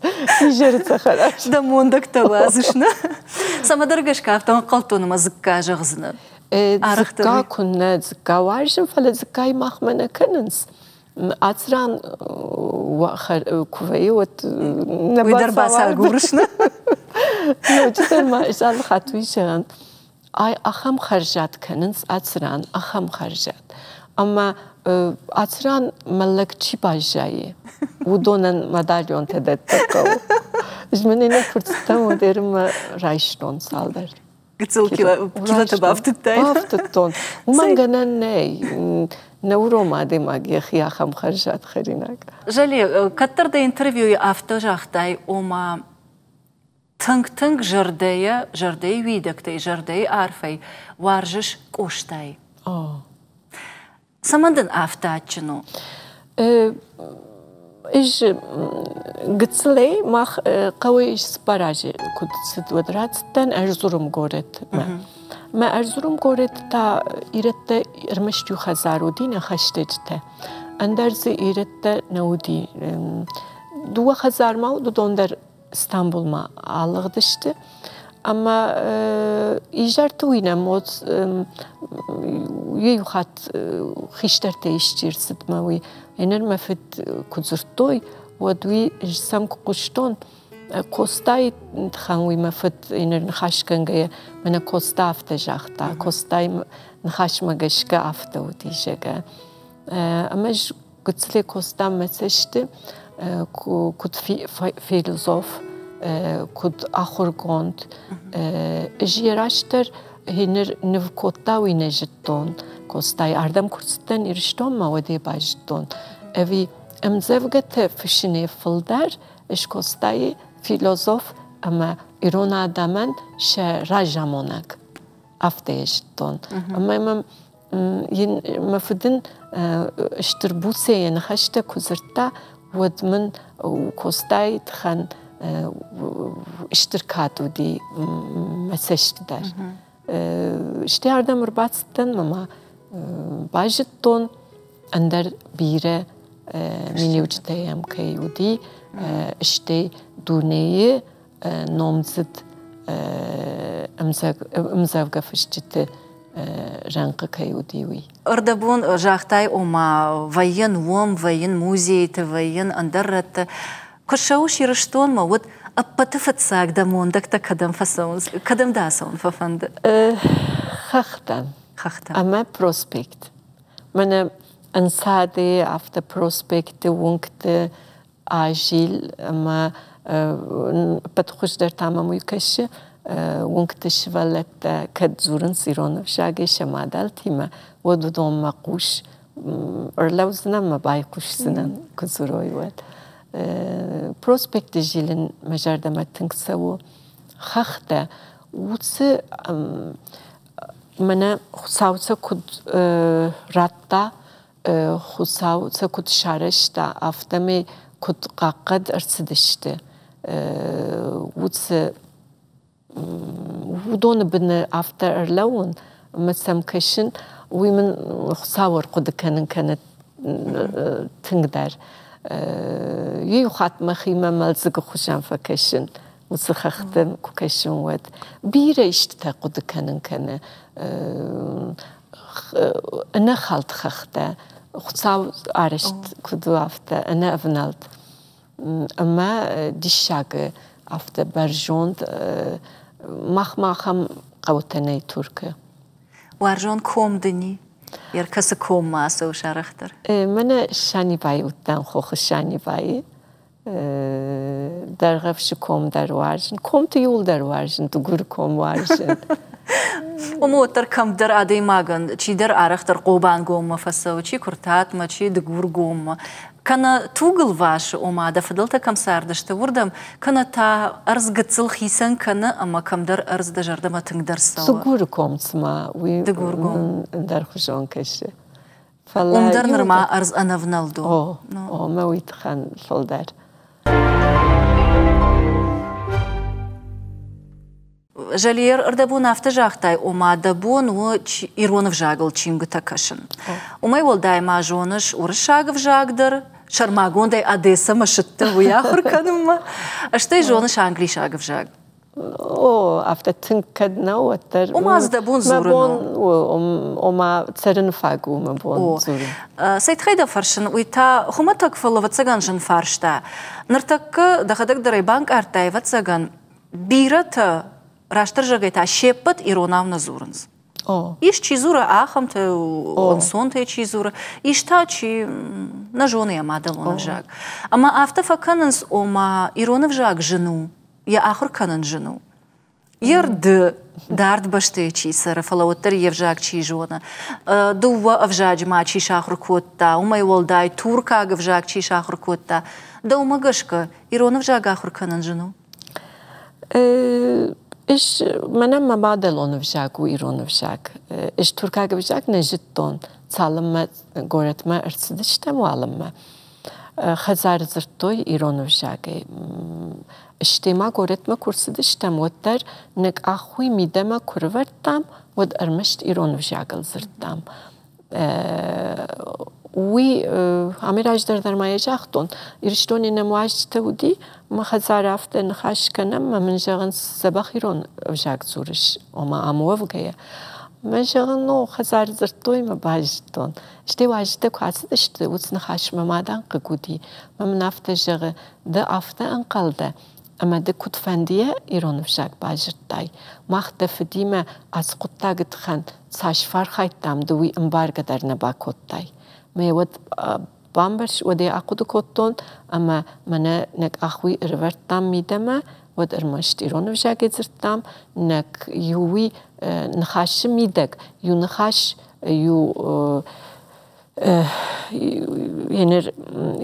изӕры цӕхӕраджын. Дӕ мондӕгтӕ уадзыс, нӕ? Цӕмӕдӕр гӕсгӕ афтӕ ӕнхъӕлдтон ӕмӕ дзыкка зӕгъдзынӕ. Дзыкка куыннӕ, дзыкка уарзын, фӕлӕ дзыккайы махмӕ нӕ кӕнынц. Ацы ран куы вӕййы, уӕд нӕ Уый дӕр бацагурыс, нӕ? Ноджыдӕр ма ӕз алы хатт уый зӕгъын, ай ахӕм хӕрзад кӕнынц ацы ран, ахӕм хӕрзад. Ӕмӕ ацы ран мӕллӕг чи баззайы, уыдонӕн мадальонтӕ дӕттын хъӕуы. Ӕз мын иннӕ куырдтытӕм уӕд райстон цалдӕр. Гыццыл килотӕ бафтыдтай? Бафтыдтон. Уымӕн гӕнӕн нӕй. Нӕ уромы адӕймаг йӕхи ахӕм хӕрзад хӕринаг. Жале, кӕддӕр дӕ интервьюйы афтӕ загътай, ома тынг-тынг зӕрдӕйӕ, зӕрдӕйы уидӕгтӕй, зӕрдӕйы арфӕй уарзыс Къостайы. Цӕмӕн дын афтӕ адджын у? Ӕз гыццылӕй мах хъӕуӕй цыппар азы куыд цыд, уӕд рацыдтӕн Ӕрзурум горӕтмӕ. Мӕ Ӕрзурум горӕты та ирӕттӕ ӕрмӕст иу хӕдзар уыди, нӕ хӕстӕджытӕ. Ӕндӕр дзы ирӕттӕ нӕ уыди. Дыууӕ хӕдзармӕ уыд, уыдон дӕр Стамбулмӕ алыгъдысты. Ӕмӕ изӕрты уый нӕм иу хатт хистӕртӕ исчи ӕрцыдмӕ уый. Ныр мӕ фыд куы дзырдтой, уӕд уый сӕм куы хъуыстон, Костайы тыххӕн уый мӕ фыд ныр ныхасгӕнгӕйӕ мӕнӕ Коста афтӕ загъта, Костайы ныхасмӕ гӕсгӕ афтӕ уыди, зӕгъгӕ. Ӕмӕ ӕз гыццылӕй Коста мӕ цӕсты куыд философ, куыд ахуыргонд. Ӕз йӕ растдӕр ныр ныв кодта, уый нӕ зыдтон. Костайы ардӕм куы рцыдтӕн Ирыстонмӕ, уӕд ӕй базыдтон. Ӕви ӕмдзӕвгӕтӕ фыссынӕй фылдӕр Скостайы философ ӕмӕ ирон адӕмӕн сӕ разамонӕг. Афтӕ йӕ зыдтон. Ӕмӕ мӕм мӕ фыд ын стыр буцӕй йӕ ныхӕстӕ куы дзырдта, уӕд мын Костайы тыххӕн стыр кад уыди мӕ цӕсты дӕр. Стӕй ардӕм ӕрбацыдтӕн ӕмӕ ма базыдтон, ӕндӕр бирӕ миниуджытӕ йӕм кӕй уыди, стӕй дунейы номдзыд ӕмдзӕвгӕ фысджыты рӕнхъы кӕй уыди, уый. Ӕрдӕбон загътай, ома вӕййын уым, вӕййын музейты, вӕййын ӕндӕр рӕтты. Куы ссӕуыс Ирыстонмӕ, уӕд ӕппӕты фыццаг дӕ мондӕгтӕ кӕдӕм фӕцӕуынц, кӕдӕм дӕ ацӕуын фӕфӕнды? Хӕхтӕм. Хӕхтӕм. Ӕмӕ проспект. Мӕнӕ ӕнцадӕй афтӕ проспекты, уынгты азил ӕмӕ ӕппӕт хуыздӕр та мӕм уый кӕсы, уынгты сывӕллӕттӕ кӕд дзурынц ирон ӕвзагӕй сӕ мадӕлтимӕ, уӕд уыдонмӕ хъус ӕрлӕудзынӕн ӕмӕ байхъусдзынӕн, куы дзурой, уӕд. Проспекты зилын мӕ зӕрдӕмӕ тынг цӕуы. Хӕхтӕ уыцы мӕнӕ Хуыцау сӕ куыд радта, Хуыцау сӕ куыд сарӕзта, афтӕмӕй куыд хъахъхъӕд ӕрцыдысты, уыцы уыдоны быны афтӕ ӕрлӕууын ӕмӕ сӕм кӕсын, уый мын Хуыцау ӕрхъуыды кӕнын кӕны тынгдӕр. Иу хатт мӕхимӕ мӕлдзыгы хуызӕн фӕкӕсын, уыцы хӕхтӕм куы кӕсын, уӕд. Бирӕ истытӕ хъуыды кӕнын кӕны. Ӕнӕхӕлд хӕхтӕ, Хуыцау арӕзт куыд у, афтӕ, ӕнӕ ӕвнӕлд. Ӕмӕ диссаг афтӕ бӕрзонд махмӕ ахӕм хъӕутӕ нӕй Туркы. Уарзон ком дын и? Ӕркӕсы коммӕ ацӕуыс арӕхдӕр? Мӕнӕ Санибайы уыдтӕн, хохы Санибайы. Дӕргъӕвсы ком дӕр уарзын. Комты иуылдӕр уарзын, Дыгуры ком уарзын. Уым уӕддӕр кӕмдӕр адӕймагӕн чидӕр арӕхдӕр Хъобангоммӕ фӕцӕуы, чи Куыртатмӕ, чи Дыгургоммӕ. Кӕнӕ тугыл васы, ома дӕ фыдӕлтӕ кӕм цардысты, уырдӕм, кӕнӕ та ӕрдз гыццыл хицӕн кӕны ӕмӕ кӕмдӕр ӕрдз дӕ зӕрдӕмӕ тынгдӕр цӕуы. Дыгуры ком цыма уый Дыгургом. ӕндӕрхуызон кӕсы. Фӕлӕ Уым дӕр нырма ӕрдз ӕнӕвнӕлд у. О, о, мӕ уый тыххӕн фылдӕр. Жальер, ӕрдӕбон афтӕ загътай, ома дӕ бон у ирон ӕвзагыл чингуытӕ кӕсын. Уымӕй уӕлдай ма зоныс уырыссаг ӕвзаг дӕр, сӕрмагондӕй Одессӕмӕ сыдтӕ уый ахуыр кӕнынмӕ, стӕй зоныс англисаг ӕвзаг. О, афтӕ тынг кӕд нӕу, уӕддӕр. Ома дзы дӕ бон дзурын мӕ бон у, ома цӕрыны фаг у мӕ бон дзурын. Цӕй тыххӕй дӕ фӕрсын, уый та хуымӕтӕг, фӕлӕ ӕвӕццӕгӕн зын фарста. Ныртӕккӕ дӕхӕдӕг дӕр ӕй банкъардтай, ӕвӕццӕгӕн, бирӕтӕ, растдӕр зӕгъгӕй та, се ппӕт иронау нӕ дзурынц. Ис чи дзуры ахӕмтӕ, ӕнцонтӕй чи дзуры, ис та чи нӕ зоны йӕ мадӕлон ӕвзаг. Ӕмӕ афтӕ фӕкӕнынц, ома ирон ӕвзаг зын у, йӕ ахуыр кӕнын зын у. Йе рды дард бӕстӕйы чи цӕры, фӕлӕ уӕддӕр йе взаг чи зоны, дыууӕ ӕвзаджы ма чи сахуыр кодта, уымӕй уӕлдай туркаг ӕвзаг чи сахуыр кодта, дӕумӕ гӕсгӕ ирон ӕвзаг ахуыр кӕнын зын у? Ӕз мӕнӕн мӕ мадӕлон ӕвзаг у ирон ӕвзаг. Ӕз туркаг ӕвзаг нӕ зыдтон, цалынмӕ горӕтмӕ ӕрцыдыстӕм, уалынмӕ. Хӕдзары дзырдтой ирон ӕвзагӕй. Стӕй ма горӕтмӕ куы рцыдыстӕм, уӕддӕр нӕ къах уый мидӕмӕ куы рывӕрдтам, уӕд ӕрмӕст ирон ӕвзагыл дзырдтам. Уый амӕй раздӕр дӕр ма йӕ загътон, Ирыстоны нӕм уазджытӕ уыди, мӕ хӕдзары афтӕ ныхас кӕнӕм, ӕмӕ мын зӕгъынц, дзӕбӕх ирон ӕвзаг дзурыс, ома ам уӕвгӕйӕ. Мӕ зӕгъын, ну, хӕдзары дзырдтой мӕ базыдтон. Стӕй уазджытӕ куы ацыдысты, уыцы ныхас мӕ мадӕн хъыг уыди. Мӕ мын афтӕ зӕгъы, ды афтӕ ӕнхъӕл дӕ, Ӕмӕ ды куыдфӕндыйӕ ирон ӕвзаг базыдтай. Мах дӕ фыдимӕ ацы хъуыддагы тыххӕн цас фӕархайдтам, ды уый ӕмбаргӕ дӕр нӕ бакодтай. Мӕ уӕд бамбӕрст, уӕд ӕй ахъуыды кодтон, ӕмӕ мӕнӕ нӕ къах уый ӕрывӕрдтам мидӕмӕ, уӕд ӕрмӕст ирон ӕвзагӕй дзырдтам, нӕ иу уый ныхасы мидӕг, иу ныхас, иу еныр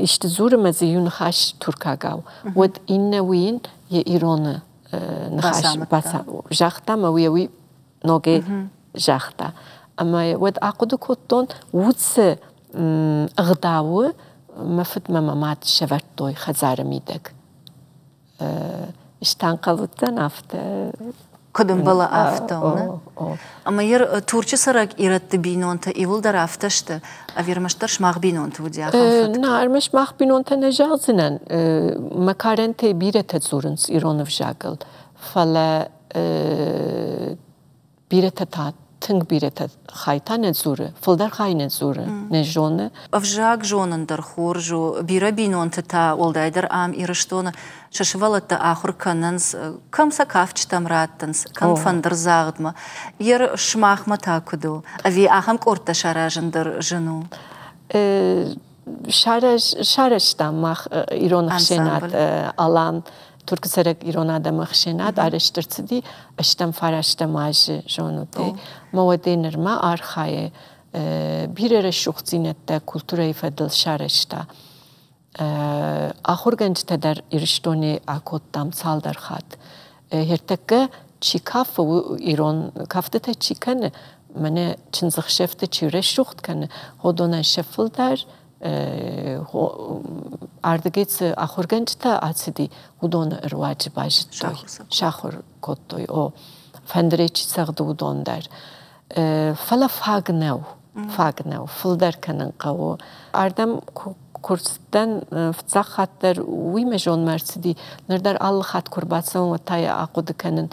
исты дзуры мӕ дзы иу ныхас туркагау, уӕд иннӕ уыйын йӕ ироны ныхас загъта мӕ уый уый ногӕй загъта. Ӕмӕ уӕд ахъуыды кодтон, уыцы ӕгъдауы мӕ фыдмӕ мӕ мад сӕвӕрдтой хӕдзары мидӕг. Стӕнхъӕл уыдтӕн афтӕ. Куыд ӕмбӕлы афтӕ, Ӕмӕ йӕ Турчы цӕрӕг ирӕтты бинонтӕ иуылдӕр афтӕ сты, ӕви ӕрмӕстдӕр сымах бинонты уыди ахӕм фӕтк? Нӕ, ӕрмӕст мах бинонтӕ нӕ зӕгъдзынӕн. Мӕ карӕнтӕй бирӕтӕ дзурынц ирон ӕвзагыл, фӕлӕ бирӕтӕ та тынг бирӕтӕ хай та нӕ дзуры, фылдӕр хай нӕ дзуры, нӕ зоны. Ӕвзаг зонын дӕр хорз у. Бирӕ бинонты та, уӕлдайдӕр ам Ирыстоны, сӕ сывӕллӕттӕ ахуыр кӕнынц, кӕм сӕ кафджытӕм раттынц, кӕм фӕндырдзагъдмӕ. Йе сымахмӕ та куыд у? Ӕви ахӕм къордтӕ саразын дӕр зын у? Сарӕзтам мах ирон ӕхсӕнад Алан Туркы цӕрӕг ирон адӕмы ӕхсӕнад арӕзт ӕрцыди ӕстӕм фарӕстӕм азы зонут мӕ уӕдӕй нырмӕ архайы бирӕ рӕсугъддзинӕдтӕ культурӕйы фӕдыл сарӕзта. Ахуыргӕнджытӕ дӕр Ирыстонӕй акодтам цалдӕр хатт. Ӕртӕккӕ чи кафы, ирон кӕфтытӕ чи кӕны, мӕнӕ чындзӕхсӕвты чи рӕсугъд кӕны, уыдонӕн сӕ фылдӕр ардыгӕй цы ахуыргӕнджытӕ ацыди, уыдоны руаджы базыдтой, сахуыр кодтой. О, фӕндырӕй чи цӕгъды, уыдон дӕр. Фӕлӕ фаг нӕу, фаг нӕу, фылдӕр кӕнын хъӕуы. Ардӕм куы рцыдтӕн фыццаг хатт дӕр, уый мӕ зонмӕ ӕрцыди. Ныр дӕр алы хатт куы ӕрбацӕуын, уӕд та йӕ ахъуыды кӕнын.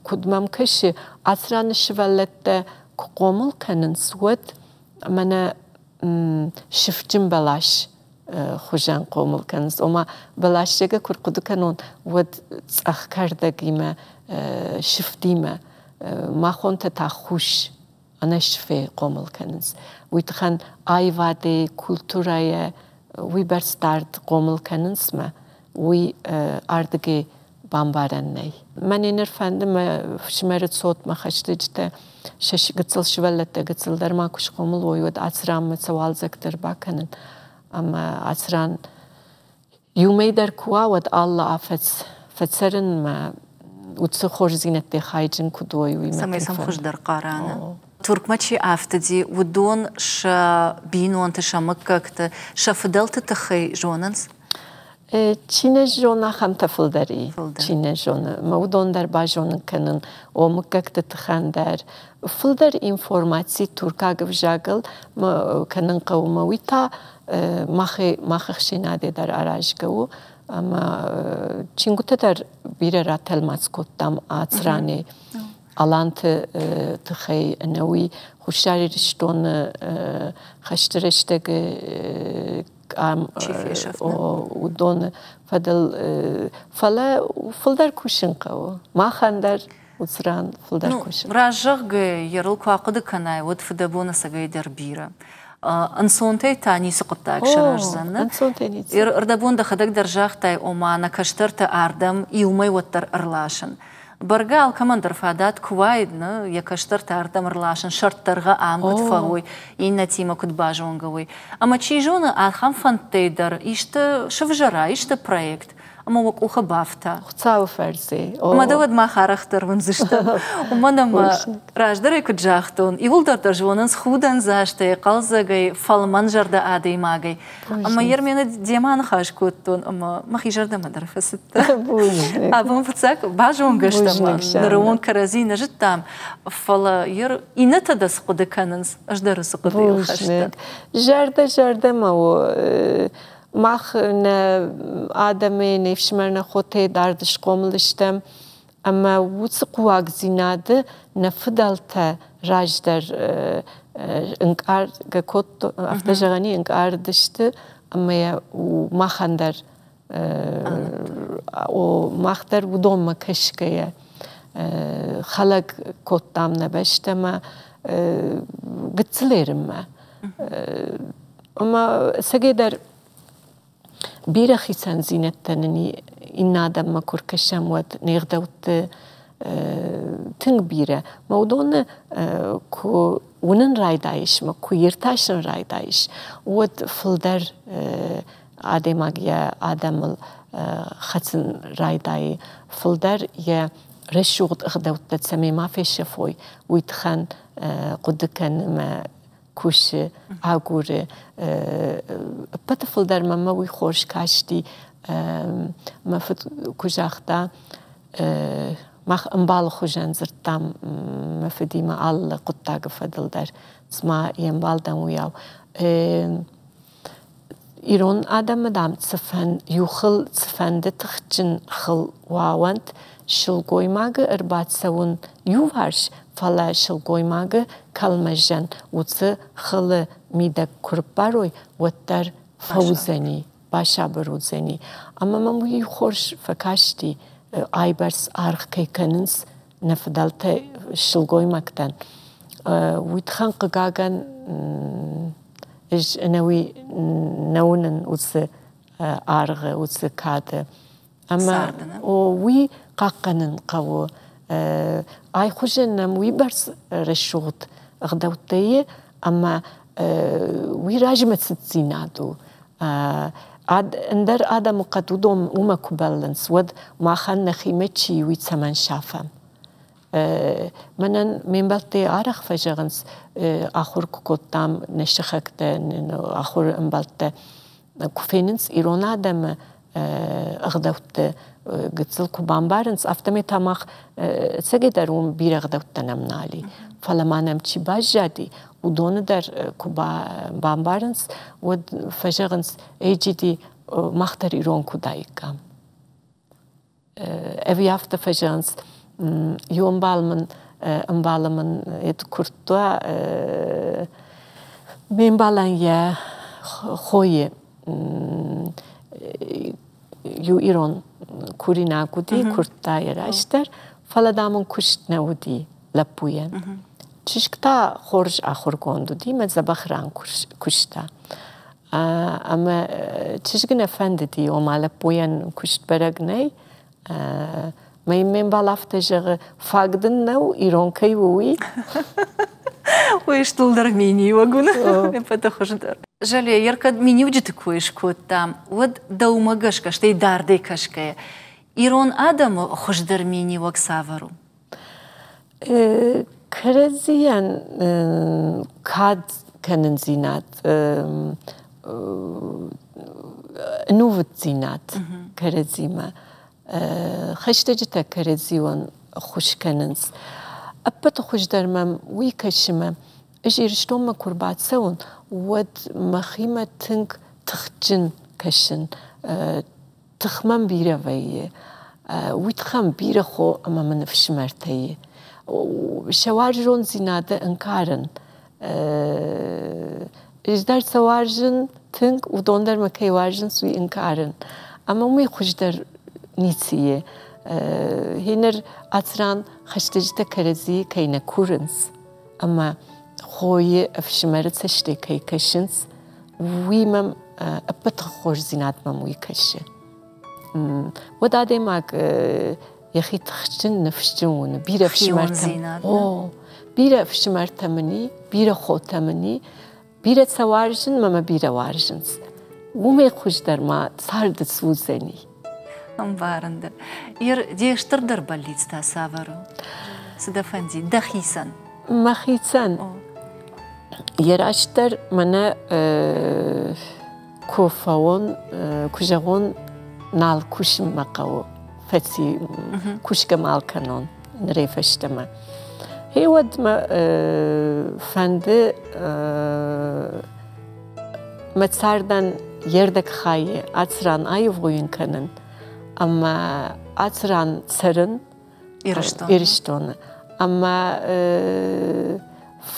Куыд мӕм кӕсы, ацы раны сывӕллӕттӕ куы хъомыл кӕнынц, уӕд мӕнӕ сыфджын бӕлас хуызӕн хъомыл кӕнынц. Ома бӕласджегӕ куы рхъуыды кӕнон, уӕд цъӕх кӕрдӕгимӕ, сыфтимӕ, махонтӕ та хус ӕнӕсыфӕй хъомыл кӕнынц. Уый тыххӕн аивадӕй, культурӕйӕ уыйбӕрц дард хъомыл кӕнынц мӕ, уый ардыгӕй бамбарӕн нӕй. Мӕн ныр фӕнды мӕ фсымӕры цот, мӕ хӕстӕджытӕ, сӕ гыццыл сывӕллӕттӕ гыццыл дӕр ма куы схъомыл уой, уӕд ацы ранмӕ сӕ уалдзӕг дӕр бакӕнын. Ӕмӕ ацы ран иумӕ дӕр куы уа, уӕд алы афӕдз фӕцӕрынмӕ уыцы хорздзинӕдтӕй хайджын куыд уой, уый мӕ Цӕмӕй сӕм хуыздӕр хъара, нӕ? Туркмӕ чи афтыди, уыдон сӕ бинонты, сӕ мыггӕгты, сӕ фыдӕлты тыххӕй зонынц? Чи нӕ зоны, ахӕмтӕ фылдӕр и. Чи нӕ зоны. Мӕ уыдон дӕр базонын кӕнын, о мыггӕгты тыхӕн дӕр. Фылдӕр информаци туркаг ӕвзагыл кӕнын хъӕуы мӕ уый та мах ӕхсӕнадӕй дӕр аразгӕ у. Ӕмӕ чингуытӕ дӕр бирӕ ратӕлмац кодтам ацранӕй. Аланты тыххӕй ӕнӕуый Хуссар Ирыстоны хӕсты рӕстӕг Чи фесӕфт? Уыдоны фӕдыл. Фӕлӕ фылдӕр кусын хъӕуы. Махӕн дӕр уыцы ран фылдӕр кусын. Раст зӕгъгӕ, йӕ куы ахъуыды кӕнай, уӕд фыдӕбоны цӕгӕй дӕр бирӕ. Ӕнцонтӕй та ницы хъуыддаг сырӕздзӕн. Ӕнцонтӕй ницы. Ӕрдӕбон дӕхӕдӕг дӕр загътай, ома нӕ кӕстӕрты ардӕм иумӕ уӕддӕр ӕрласын. Бӕргӕ алкӕмӕн дӕр фадат куы уаид, нӕ, йӕ кӕстӕртӕ ардӕм ӕрласын, сӕрддӕргъы ам куыд фӕуой, иннӕтимӕ куыд базонгӕ уой. Ӕмӕ чи зоны, ахӕм фӕндтӕй дӕр исты сывзӕра, исты проект, ӕмӕ уӕ къухы бафта. Хуыцауы фӕрцы. Ӕмӕ дӕ уӕд мах арӕхдӕр уындзыстӕм. Уымӕн ӕмӕ раздӕрӕй куыд загътон, иууылдӕр дӕр зонынц худӕндзастӕй, хъӕлдзӕгӕй, фӕлмӕнзӕрдӕ адӕймагӕй. Ӕмӕ Ермены демӕ ныхас кодтон ӕмӕ мӕхи зӕрдӕмӕ дӕр фӕцыдтӕн. Абон фыццаг базонгӕ стӕм, ныры онг кӕрӕдзи нӕ зыдтам, фӕлӕ иннӕтӕ дӕ цы хъуыды кӕнынц, ӕз дӕр уыцы хъуыдыйыл хӕст дӕн. Зӕрдӕ зӕрдӕмӕ у. Мах нӕ адӕмӕй, не фсымӕр, нӕ хотӕй дард схъомыл стӕм. Ӕмӕ уыцы хъуагдзинады нӕ фыдӕлтӕ раздӕр ӕнкъаргӕ кодтой, афтӕ зӕгъӕн ӕнкъардысты ӕмӕ махӕн дӕр. Мах дӕр уыдонмӕ кӕсгӕйӕ хӕлӕг кодтам нӕ бӕстӕмӕ гыццыл ерынмӕ. Ӕмӕ ӕцӕгӕйдӕр бирӕ хицӕндзинӕдтӕ нын иннӕ адӕммӕ куы ркӕсӕм, уӕд не гъдӕутты тынг бирӕ. Мӕ уыдоны куы уынын райдайыс мӕ куы иртасын райдайыс, уӕд фылдӕр адӕймаг йӕ адӕмыл хӕцын райдайы, фылдӕр йӕ рӕсугъд ӕгъдӕуттӕ цӕмӕй ма фесӕфой, уый тыххӕн хъуыды кӕны мӕ кусы, агуры. Ӕппӕты фылдӕр мӕмӕ уый хорз касти. Мӕ фыд куы загъта, мах ӕмбалы хуызӕн дзырдтам мӕ фыдимӕ алы хъуыддаг фӕдыл дӕр, цыма йе мбал дӕн, уыйау. Ирон адӕмы, дам, иу хыл цыфӕнды тыхджын хыл уа уӕнт, сылгоймагы ӕрбацӕуын иуварс, фӕлӕ сылгоймагы кӕлмӕрзӕн уыцы хылы мидӕг куы рыппарой, уӕддӕр фӕуыдзӕни, басабыр уыдзӕни. Ӕмӕ мӕм уый хорз фӕкасти, айбӕрц аргъ кӕй кӕнынц нӕ фыдӕлтӕ сылгоймӕгтӕн. Уый тыххӕн, хъыгагӕн, ӕз ӕнӕуи нӕ уынын уыцы аргъы, уыцы кады. Ӕмӕ уый хъахъхъӕнын хъӕуы. Айхуызӕн нӕм уыйбӕрц рӕсугъд ӕгъдӕуттӕ и, ӕмӕ уый размӕцыддзинад у. Ӕндӕр адӕмыхъӕд уыдон уымӕ куы бӕллынц, уӕд махӕн нӕхимӕ чи уый цӕмӕн сафӕм? Мӕнӕн ме мбӕлттӕ арӕх фӕзӕгъынц, ахуыр куы кодтам нӕ сыхӕгтӕ, ахуыры ӕмбӕлттӕ, куы фенынц ирон адӕмы ӕгъдӕутты гыццыл куы бамбарынц, афтӕмӕй та мах ӕцӕгӕйдӕр уым бирӕ ӕгъдӕуттӕ нӕм нал и. Фӕлӕ ма нӕм чи баззади, уыдоны дӕр куы бамбарынц, уӕд фӕзӕгъынц, эй, джиди, мах дӕр ирон куы уыдаиккам. Ӕви афтӕ фӕзӕгъынц, иу ӕмбал мын ӕмбалы мын куырдта ме мбалӕн йӕ хойы иу ирон куринаг уыди, куырдта йӕ растдӕр, фӕлӕ, дам, ын куыст нӕ уыди лӕппуйӕн. Чызг та хорз ахуыргонд уыди мӕ дзӕбӕх ран куыста. Ӕмӕ чызг нӕ фӕндыди, ома лӕппуйӕн куыст бӕрӕг нӕй. Мӕ йын ме мбал афтӕ зӕгъы, фаг дын нӕу, ирон кӕй у, уый. Уый стулдӕр миниуӕг у, ӕппӕты хуыздӕр. Жале, ер кӕд миниуджыты кой скодтам, уӕд дӕумӕ гӕсгӕ, стӕй дардӕй кӕсгӕйӕ, ирон адӕмы хуыздӕр миниуӕг цавӕр у? Кӕрӕдзийӕн кад кӕнындзинад, ӕнувыддзинад кӕрӕдзимӕ, хӕстӕджытӕ кӕрӕдзиуӕн ӕххуыс кӕнынц. Ӕппӕты хуыздӕр мӕм уый кӕсы мӕ, ӕз Ирыстонмӕ куы рбацӕуын, уӕд мӕхимӕ тынг тыхджын кӕсын, Тых мӕм бирӕ вӕййы. Уый тыххӕн бирӕ хо ӕмӕ мын ӕфсымӕртӕ и. Сӕ уарзондзинады ӕнкъарын. Ӕз дӕр сӕ уарзын тынг, уыдон дӕр мӕ кӕй уарзынц, уый ӕнкъарын. Ӕмӕ уымӕй хуыздӕр ницы и. Гъеныр ацы ран хӕстӕджытӕ кӕрӕдзийы кӕй нӕ курынц ӕмӕ хойы ӕфсымӕры цӕстӕй кӕй кӕсынц, уый мӕм ӕппӕт хорздзинад мӕм уый кӕсы. Уӕд адӕймаг йӕхи тыхджын, ныфсджын уыны. Бирӕ ӕфсымӕртӕ, о, бирӕ ӕфсымӕртӕ мын и, бирӕ хотӕ мын и, бирӕ сӕ уарзын мӕ мӕ бирӕ уарзынц. Уымӕй хуыздӕр ма царды цы уыдзӕни? Ӕмбарын дӕ. Ер, де стырдӕр бӕллиц та цавӕр у? Цы дӕ фӕндид дӕхицӕн? Мӕхицӕн? Йӕ растдӕр мӕнӕ куы фӕуон, куы зӕгъон, нал кусын мӕ хъӕуы, фӕци, кусгӕ мал кӕнон нырӕй фӕстӕмӕ. Гъе уӕд мӕ фӕнды мӕ цардӕн йе рдӕг хайы ацы ран аивгъуыйын кӕнын ӕмӕ ацы ран цӕрын Ирыстоны. Ӕмӕ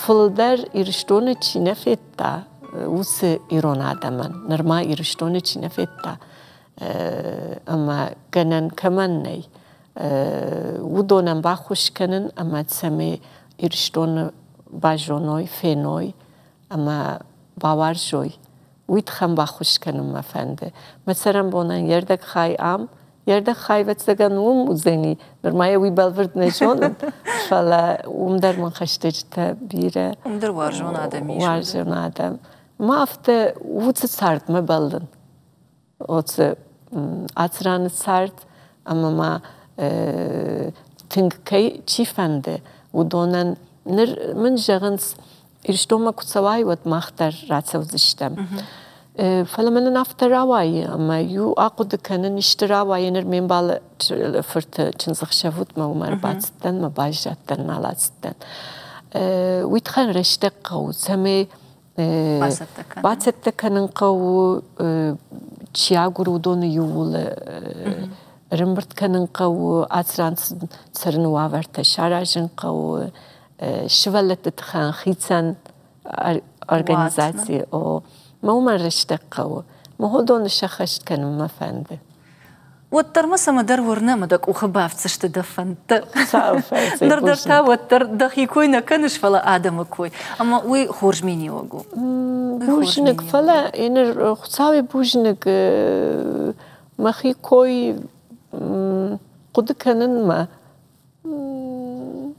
фылдӕр Ирыстоны чи нӕ федта, уыцы ирон адӕмӕн, нырма Ирыстоны чи нӕ федта, ӕмӕ гӕнӕн кӕмӕн нӕй, уыдонӕн баххуыс кӕнын ӕмӕ цӕмӕй Ирыстоны базоной, феной ӕмӕ бауарзой, уый тыххӕн баххуыс кӕнын мӕ фӕнды. Мӕ цӕрӕнбонӕн йе рдӕг хай ам, йе рдӕг хай, ӕвӕццӕгӕн, уым уыдзӕни. Нырма йӕ уый бӕлвырд нӕ зонын, фӕлӕ уым дӕр мын хӕстӕджытӕ бирӕ. Уым дӕр уарзон адӕм ис. Уарзон адӕм. Ма афтӕ уыцы цардмӕ бӕллын. Оцы ацы раны цард ӕмӕ ма тынг кӕй чи фӕнды, уыдонӕн ныр мын зӕгъынц, Ирыстонмӕ куы цӕуай, уӕд мах дӕр рацӕудзыстӕм. Фӕлӕ мӕнӕн афтӕ рауайы, ӕмӕ иу ахъуыды кӕнын, исты рауайы, ныр ме мбалы фырты чындзӕхсӕв уыд, мӕ уымӕ ӕрбацыдтӕн, мӕ баззадтӕн, нал ацыдтӕн. Уый тыххӕн рӕстӕг хъӕуы, цӕмӕй бацӕттӕ кӕнын хъӕуы, чи агуры, уыдоны иууыл ӕрӕмбырд кӕнын хъӕуы, ацы ран цӕрыны уавӕртӕ саразын хъӕуы, сывӕллӕтты тыххӕн хицӕн организаци. О, мӕ уымӕн рӕстӕг хъӕуы. Мӕ уыдоны сӕххӕст кӕнын мӕ фӕнды. Уӕддӕр мӕ цӕмӕдӕр уырны ӕмӕ дӕ къухы бафтдзысты дӕ фӕндтӕ. Ныр дӕр та уӕддӕр дӕхи кой нӕ кӕныс, фӕлӕ адӕмы кой. Ӕмӕ уый хорз миниуӕг у. Бузныг, фӕлӕ ныр Хуыцауӕй бузныг, мӕхи кой хъуыды кӕнынмӕ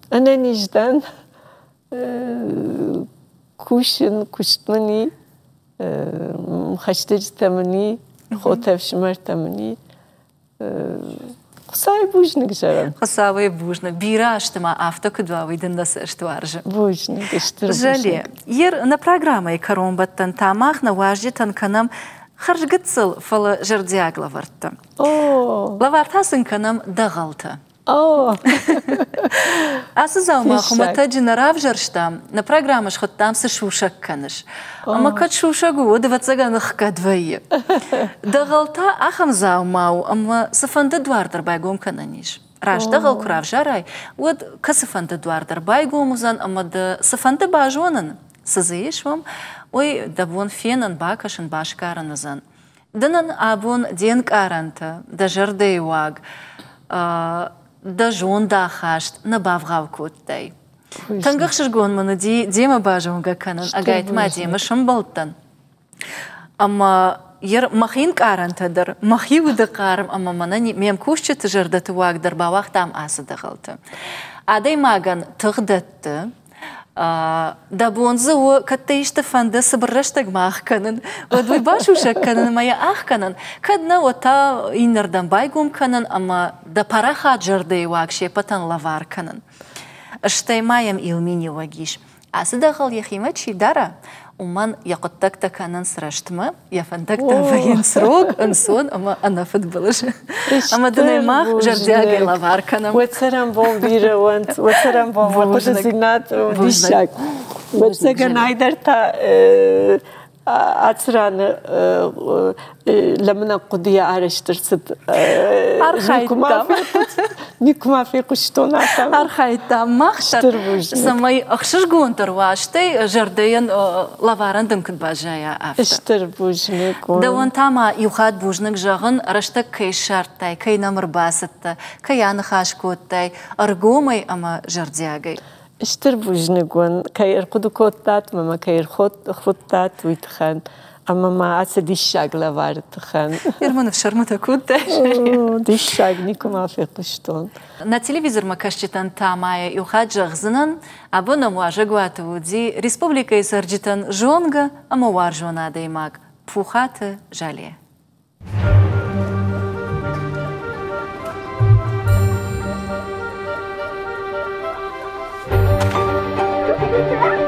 ӕнӕниз дӕн, кусын, куыст мын и, хӕстӕджытӕ мын и, хотӕ ӕфсымӕртӕ мын и. Хуыцауӕй бузныг зӕгъӕм. Хуыцауӕй бузныг. Бирӕ азты ма афтӕ куыд уа, уый дын нӕ цӕст уарзы. Бузныг, стыр бузныг. Зале, ер нӕ программӕйы кӕронбӕттӕн та мах нӕ уазджытӕн кӕнӕм хӕрзгыццыл, фӕлӕ зӕрдиаг лӕвӕрттӕ. Лӕвар та сын кӕнӕм дӕгъӕлтӕ. Ацы дзаума хуымӕтӕджы нӕ равзӕрстам, нӕ программӕ схуыдтам цы сусӕг кӕныс. Ӕмӕ кӕд сусӕг у, уӕд ӕвӕццӕгӕн ӕхгӕд вӕййы. Дӕгъӕл та ахӕм дзаума у, ӕмӕ цыфӕнды дуар дӕр байгом кӕнӕн ис. Раст дӕгъӕл куы равзарай, уӕд кӕцыфӕнды дуар дӕр байгом уыдзӕн ӕмӕ дӕ цыфӕнды базонын, цы дзы ис уым, уый дӕ бон фенын, бакӕсын, басгарын уыдзӕн. Ды нын абон де нкъарӕнтӕ, дӕ зӕрдӕйы уаг, дӕ зондахаст нӕ бавгъау кодтай. Тынг ӕхсызгон мын уыди демӕ базонгӕ кӕнын, ӕгайтма демӕ сӕмбӕлдтӕн. Ӕмӕ мӕхи нкъарӕнтӕ дӕр, мӕхи уды хъарм ӕмӕ мӕнӕн ме мкусджыты зӕрдӕты уаг дӕр бауагътам ацы дӕгъӕлты. Адӕймагӕн тых дӕтты, Дӕ бон дзы у, кӕд дӕ исты фӕнды цыбыр рӕстӕгмӕ ӕхгӕнын, уӕд уый басусӕг кӕнын ӕмӕ йӕ ӕхгӕнын, кӕд нӕ, уӕд та иннӕрдӕм байгом кӕнын ӕмӕ дӕ парахат зӕрдӕйы уаг се ппӕтӕн лӕвар кӕнын. Стӕй ма йӕм иу миниуӕг ис. Ацы дӕгъӕл йӕхимӕ чи дара, уымӕн йӕ хъуыддӕгтӕ кӕнынц рӕстмӕ, йӕ фӕндӕгтӕ вӕййынц рог, ӕнцон ӕмӕ ӕнӕфыдбылыз. Ӕмӕ дын ӕй мах зӕрдиагӕй лӕвар кӕнӕм. Уӕ цӕрӕнбон бирӕ уӕнт, уӕ цӕрӕнбон уӕ хъуыдыдзинад диссаг. Ӕвӕццӕгӕн айдӕр та ацы раны лӕмбынӕг хъуыдыйӕ арӕзт ӕрцыд. Архайдтам. Никуы ма фехъуыстон ахӕм. Архайдтам мах дӕр, цӕмӕй ӕхсызгондӕр уа, стӕй зӕрдӕйӕн лӕварӕн дын куыд баззайа, афтӕ. Стыр бузныг. Дӕуӕн та ма иу хатт бузныг зӕгъын, рӕстӕг кӕй ссардтай, кӕй нӕм ӕрбацыдтӕ, кӕй аныхас кодтай ӕргомӕй ӕмӕ зӕрдиагӕй. Стыр бузныг уын, кӕй ӕрхъуыды кодтат ӕмӕ кӕй ӕрхуыдтат, уый тыххӕн. Ӕмӕ ма ацы диссаг лӕвары тыххӕн. Герман ӕфсӕрмытӕ кодтай? Диссаг, никуы ма фехъуыстон. Нӕ телевизормӕ кӕсджытӕн та ма иу хатт зӕгъдзынӕн, абон нӕм уазӕгуаты уыди республикӕйы цӕрджытӕн зонгӕ ӕмӕ уарзон адӕймаг Пухаты Жале. Thank you.